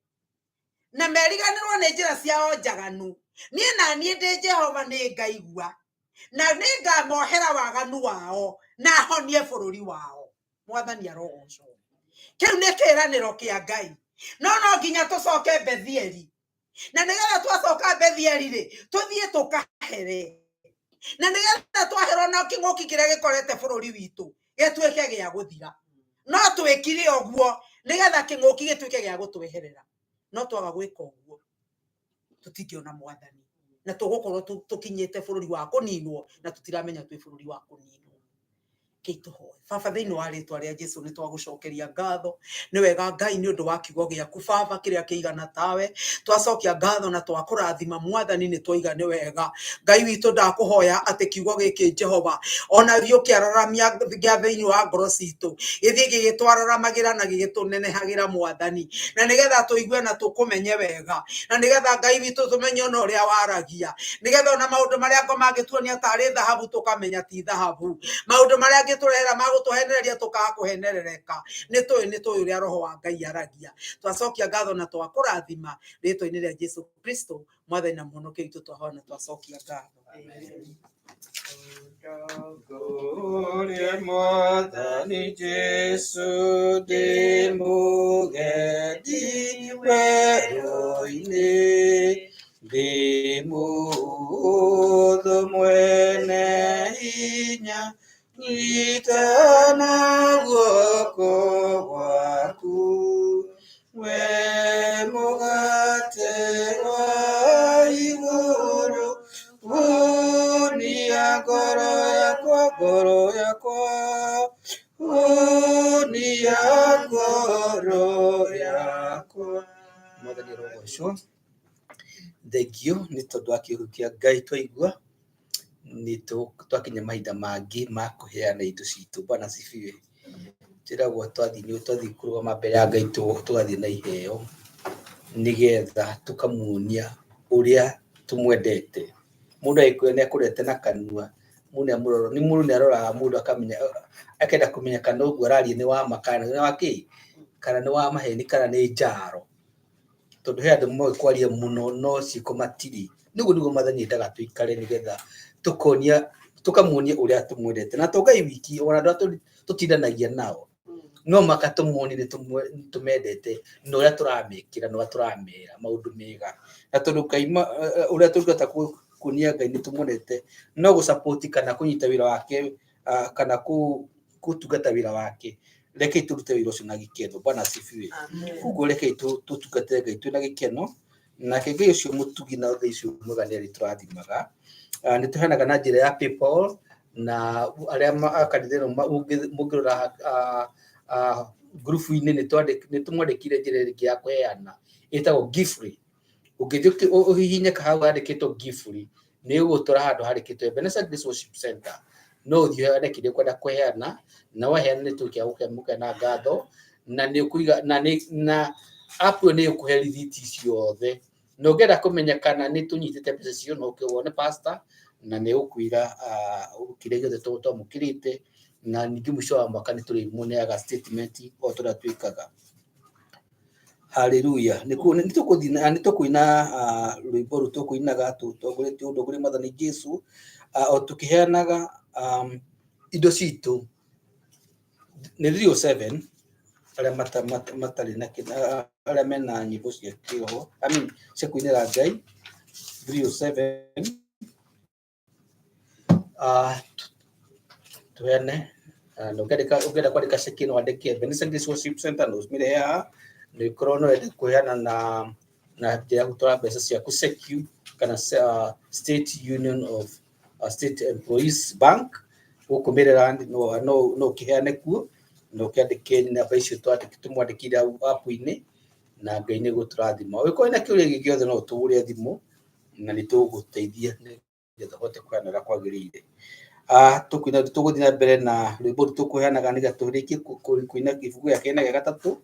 na meriganĩrwo nĩ njĩra ciao njaganu, niĩ na niĩ ndĩ Jehova nĩ ngaigua, na nĩ ngamohera waganu wao na honie bũrũri wao. Mwathani arogocwo. Kĩu nĩ kĩĩranĩro kĩa Ngai. No no nginya tũcoke Bethieli, na nĩgetha twacoka Bethieli rĩ, tũthiĩ tũkahere. Na nĩgetha twaherwo na kĩng'ũki kĩrĩa gĩkorete bũrũri witũ gĩtuĩke gĩa gũthira. No twĩkire ũguo nĩgetha kĩng'ũki gĩtuĩke gĩa gũtweherera. No twaga gwĩka ũguo tũtingĩona mwathani, na tũgũkorwo tũkinyĩte bũrũri wa kũninwo, na tũtiramenya twĩ bũrũri wa kũninwo. Kĩitũhoe baba, thĩinĩ wa rĩtwa rĩa Jesu nĩ twagũcokeria ngatho. Nĩ wega Ngai nĩ ũndũ wa kiugo gĩaku baba kĩrĩa kĩigana tawe. Twacokia ngatho na twakũrathima mwathani, nĩ twaiga nĩ wega. Ngai witũ, ndakũhoya atĩ kiugo gĩkĩ Jehova ona thiĩ ũkĩararamia gĩa thĩinĩ wa ngoro citũ, gĩthiĩ gĩgĩtwararamagĩra na gĩgĩtũnenehagĩra mwathani, na nĩgetha tũigue na tũkũmenye wega, na nĩgetha Ngai witũ tũmenye ona ũrĩa waragia, nĩgetha ona maũndũ marĩa ngoma angĩtuonia tarĩ thahabu tũkamenya ti thahabu, maũndũ marĩa angĩtũrehera magũtũhenereria tũkaga kũhenerereka. Nĩ tũĩ, nĩ tũĩ ũrĩa roho wa Ngai aragia. Twacokia ngatho na twakũrathima rĩtwa-inĩ rĩa Jesu Kristo mwathani na mũhonokia witũ, twahoya na twacokia ngatho. Tongorie Mwathani Jesu ndĩ mũgendi werũ-inĩ, ndĩ mũhũthũ mwene hinya, nyita na guoko gwaku. We mũgate wa igũrũ, hũnia ngoro yakwa, ngoro yakwa, hũnia ngoro yakwa. Mwathani arogocwo. Thengio nĩ tondũ wa kiugo kĩa Ngai twaigua. Nĩ twakinya mahinda mangĩ ma kũheana indo citũ. Bwana asifiwe. Twĩragwo twathiĩ nĩ twathiĩ kũrũgama mbere ya Ngai tũgathiĩ na iheo nĩgetha tũkamuonia ũrĩa tũmwendete. Mũndũ agĩkwĩra nĩ akũrete na kanua, mũndũ nĩamũrora, nĩ mũndũ nĩaroraga mũndũ akamenya, akenda kũmenya kana ũguo araria nĩ wa ma kana nĩ wa kĩ, kana nĩ wa maheni kana nĩ njaro. Tondũ he andũ moĩ kwaria mũno no ciĩko matirĩ. Nĩguo nĩguo mwathani endaga tũikare nĩgetha tũkonia, tũkamuonia ũrĩa tũmwendete. Na to Ngai wiki, ona andũ arĩa tũtindanagia nao no maka tũmuonie nĩ tũmendete na ũrĩa tũramekĩra na ũrĩa tũramera maũndũ mega. Na tondũ Ngai ũrĩa tũngĩhota kuonia Ngai nĩ tũmwendete no gũ-support kana kũnyita wĩra wake, kana gũtungata wĩra wake. Rekei tũrute wĩra ũcio na gĩkeno. Bwana asifiwe. Koguo rekei tũtungate Ngai twĩna gĩkeno, nake Ngai ũcio mũtugi na Ngai ũcio mwega nĩ arĩtũrathimaga. Nĩ tũheanaga na njĩra ya PayPal, na arĩa a kanitha ĩno mũngĩrora ngurubu-inĩ nĩ tũmwandĩkire njĩra ĩngĩ ya kũheana ĩtagwo Gifly. Ũngĩthiĩ ũhihinye hau handĩkĩtwo Gifly, nĩ ĩgũgũtwara handũ handĩkĩtwo Ebenezer Grace Worship Center. No ũthiĩ ũheane kĩrĩa ũkwenda kũheana, na waheana nĩ tũgũkĩra gũkĩamũkĩra na ngatho, na nĩ ũkũiga, na nĩ, na app ĩyo nĩ ĩgũkũhe rithiti ciothe. Na ũngĩenda kũmenya kana nĩ tũnyitĩte mbeca icio, no ũke wone pastor, na nĩ egũkwĩra kĩrĩa gĩothe twamũkĩrĩte, na ningĩ mũico wa mwaka nĩ tũrĩmũneaga statement o ta ũrĩa twĩkaga. Haleluya. Nĩ nĩ tũkũina rwĩmbo rũu tũkũinaga tũtongoretio ũndũ mwathani Jesu, o tũkĩheanaga indo citũ. Nĩ 307 arĩa matarĩ na arĩa mena nyĩmbo cia kĩroho, I mean cia kũinĩra Ngai, 307 tuheane. Na ũngĩenda kwandĩka ceki no wandĩke Ebenezer Grace Worship Center, no ũmĩrehe haha. Na ũkorwo no wende kũheana na njĩra ya gũtwara mbeca ciaku SECU kana State Union of State Employees Bank gũkũ Maryland, no ũkĩheane kuo na ũkĩandĩke namba icio tũmwandĩkire hau app-inĩ, na Ngai nĩ egũtũrathima. Ũngĩkorwo wĩna kĩũria gĩothe no ũtũhũrĩre thimũ na nĩ tũgũgũteithia nĩgetha ũhote kũheana ũrĩa kwagĩrĩire. Tũkũina, tũgũthiĩ na mbere na rwĩmbo rũu tũkũheanaga nĩgetha tũrĩkie kũina gĩbungu gĩa kerĩ na gĩa gatatũ,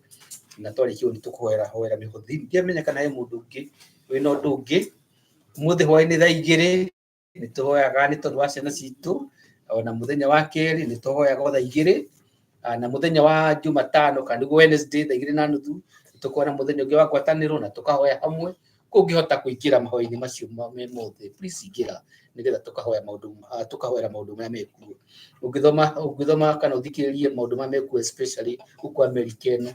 na twarĩkia ũguo nĩ tũkũhoera hoera mĩhothi. Ndiamenya kana he mũndũ ũngĩ wĩna ũndũ ũngĩ. Ũmũthĩ hwaĩ-inĩ thaa 2 nĩ tũhoyaga nĩ tondũ wa ciana citũ, ona mũthenya wa kerĩ nĩ tũhoyaga o thaa 2, na mũthenya wa Jumatano kana nĩguo Wednesday thaa 2:30 nĩ tũkoragwo na mũthenya ũngĩ wa ngwatanĩro na tũkahoya hamwe. Ũngĩhota kũingĩra mahoya-inĩ macio me mothe, please ingĩra nĩgetha tũkahoya maũndũ, tũkahoera maũndũ marĩa mekuo. Ũngĩthoma kana ũthikĩrĩrie maũndũ marĩa mekuo especially gũkũ Amerika ĩno,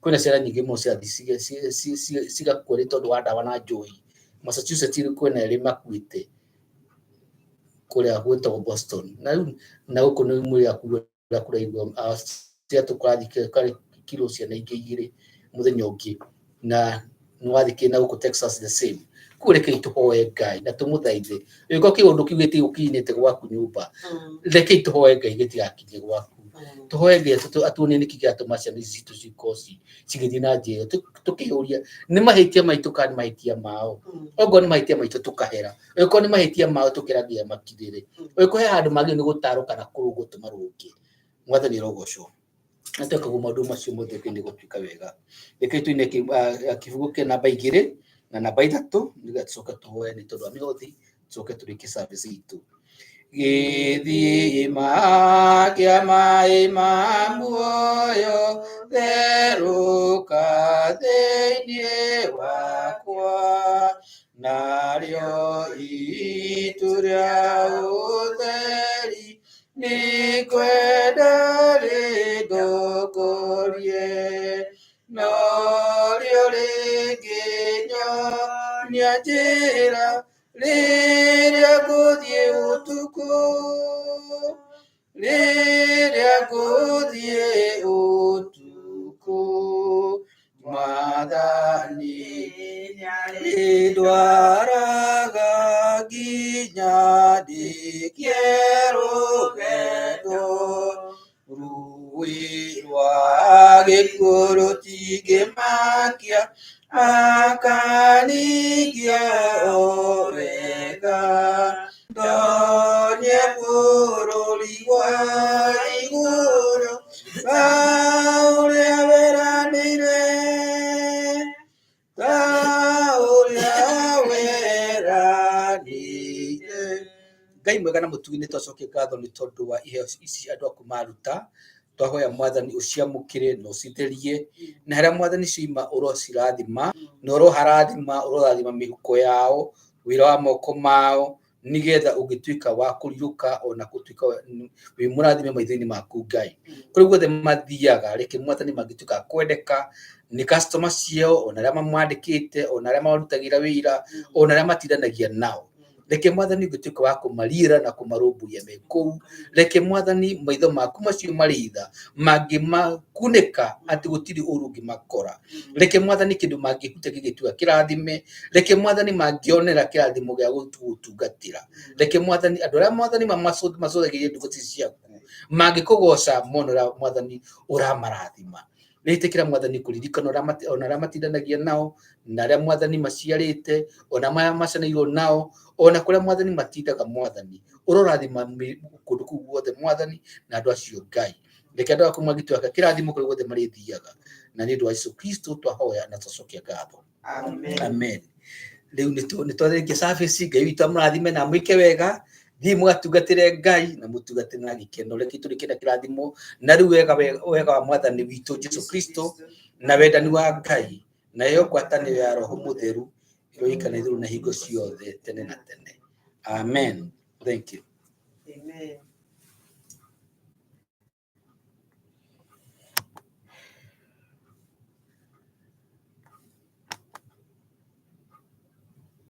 kwĩna ciana nyingĩ mũno cirathiĩ cigakua nĩ tondũ wa ndawa na njohi. Massachusetts kwĩna erĩ makuĩte. Kũrĩa gwĩtagwo Boston. Na rĩu na gũkũ nĩ mwĩrĩ ũrĩa kũraigua Seattle kũrathiĩ kiro ciana ingĩ igĩrĩ mũthenya ũngĩ, na nĩwathikĩ na gũkũ Texas the same. Koguo rekei tũhoe Ngai na tũmũthaithe, gĩko kĩũndũ kĩu gĩtigũkinyĩte gwaku nyũmba, rekei tũhoe Ngai gĩtigakinye gwaku. Tũhoe Ngai atuonie nĩkĩ kĩratũma ciana ici citũ cikorwo cigĩthiĩ na njĩra ĩyo. Tũkĩyũria nĩ mahĩtia maitũ kana nĩ mahĩtia mao. Okorwo nĩ mahĩtia maitũ tũkahera, okorwo nĩ mahĩtia mao tũkera nginya makirĩre, okorwo he handũ magĩrĩirwo nĩ gũtarwo kana kũrũngwo tũmarũnge. Mwathani arogocwo. Na tweka ũguo maũndũ macio mothe Ngai nĩ gũtuĩka wega. Rekei tũine kĩbungo kĩa namba 2 na namba 3 nĩgetha tũcoke tũhoe nĩ tondũ wa mĩhothi, tũcoke tũrĩkie service itũ. Gĩthima kĩa maĩ ma muoyo therũka thĩinĩ wakwa, narĩo itu rĩa ũtheri nĩngwenda rĩndongorie, norĩo rĩngĩnyonia njĩra rĩrĩa ngũthiĩ ũtukũ, rĩrĩa ngũthiĩ ũtukũ. Mwathani nĩndwaraga nginya ndĩkie rũgendo, rũĩ rwa gĩkuũ rũtingĩmakia, akaningia o wega. Ndonye bũrũri wa igũrũ ta ũrĩa weranĩire, ta ũrĩa weranĩire. Ngai mwega na mũtugi, nĩ twacokia ngatho nĩ tondũ wa iheo ici andũ aku maruta. Twahoya Mwathani ũciamũkĩre na ũcitherie, na harĩa Mwathani ciaima ũrocirathima na ũroharathima, ũrorathima mĩhuko yao, wĩra wa moko mao, nĩgetha ũngĩtuĩka wa kũrirũka ona gũtuĩka wĩ mũrathime maitho-inĩ maku Ngai. Kũrĩa guothe mathiaga, reke Mwathani mangĩtuĩka a kwendeka nĩ customer ciao, ona arĩa mamandĩkĩte, ona arĩa mamarutagĩra wĩra, ona arĩa matindanagia nao. Reke Mwathani ũngĩtuĩka wa kũmariĩra na kũmarũmbũiya me kũu. Reke Mwathani maitho maku macio marĩ tha mangĩmakunĩka atĩ gũtirĩ ũru ũngĩmakora. Reke Mwathani kĩndũ mangĩhutia gĩgĩtuĩka kĩrathime. Reke Mwathani mangĩonera kĩrathimo gĩa gũtungatĩra. Reke Mwathani andũ arĩa Mwathani macũthagĩrĩria ndungata ici ciaku mangĩkũgoca mona ũrĩa Mwathani ũramarathima. Nĩtĩkĩra Mwathani kũririkana ona arĩa matindanagia nao, na arĩa Mwathani maciarĩte, ona maya maciaranĩirwo nao, ona kũrĩa Mwathani matindaga. Mwathani ũrorathima kũndũ kũu guothe Mwathani na andũ acio Ngai. Reke andũ aku mangĩtuĩka kĩrathimo kũrĩa guothe marĩthiaga, na nĩ ũndũ wa Jesu Kristo twahoya na twacokia ngatho. Amen. Amen. Rĩu nĩ twarĩkia service. Ngai witũ amũrathime na amwĩke wega. Thiĩ mũgatungatĩre Ngai na mũtungatĩre na gĩkeno. Reke tũrĩkie na kĩrathimo. Na rĩu wega wega wa Mwathani witũ Jesu Kristo na wendani wa Ngai nayo ngwatanĩro ya Roho Mũtheru ĩroikana ithuĩ na hingo ciothe tene na tene. Amen. Thank you.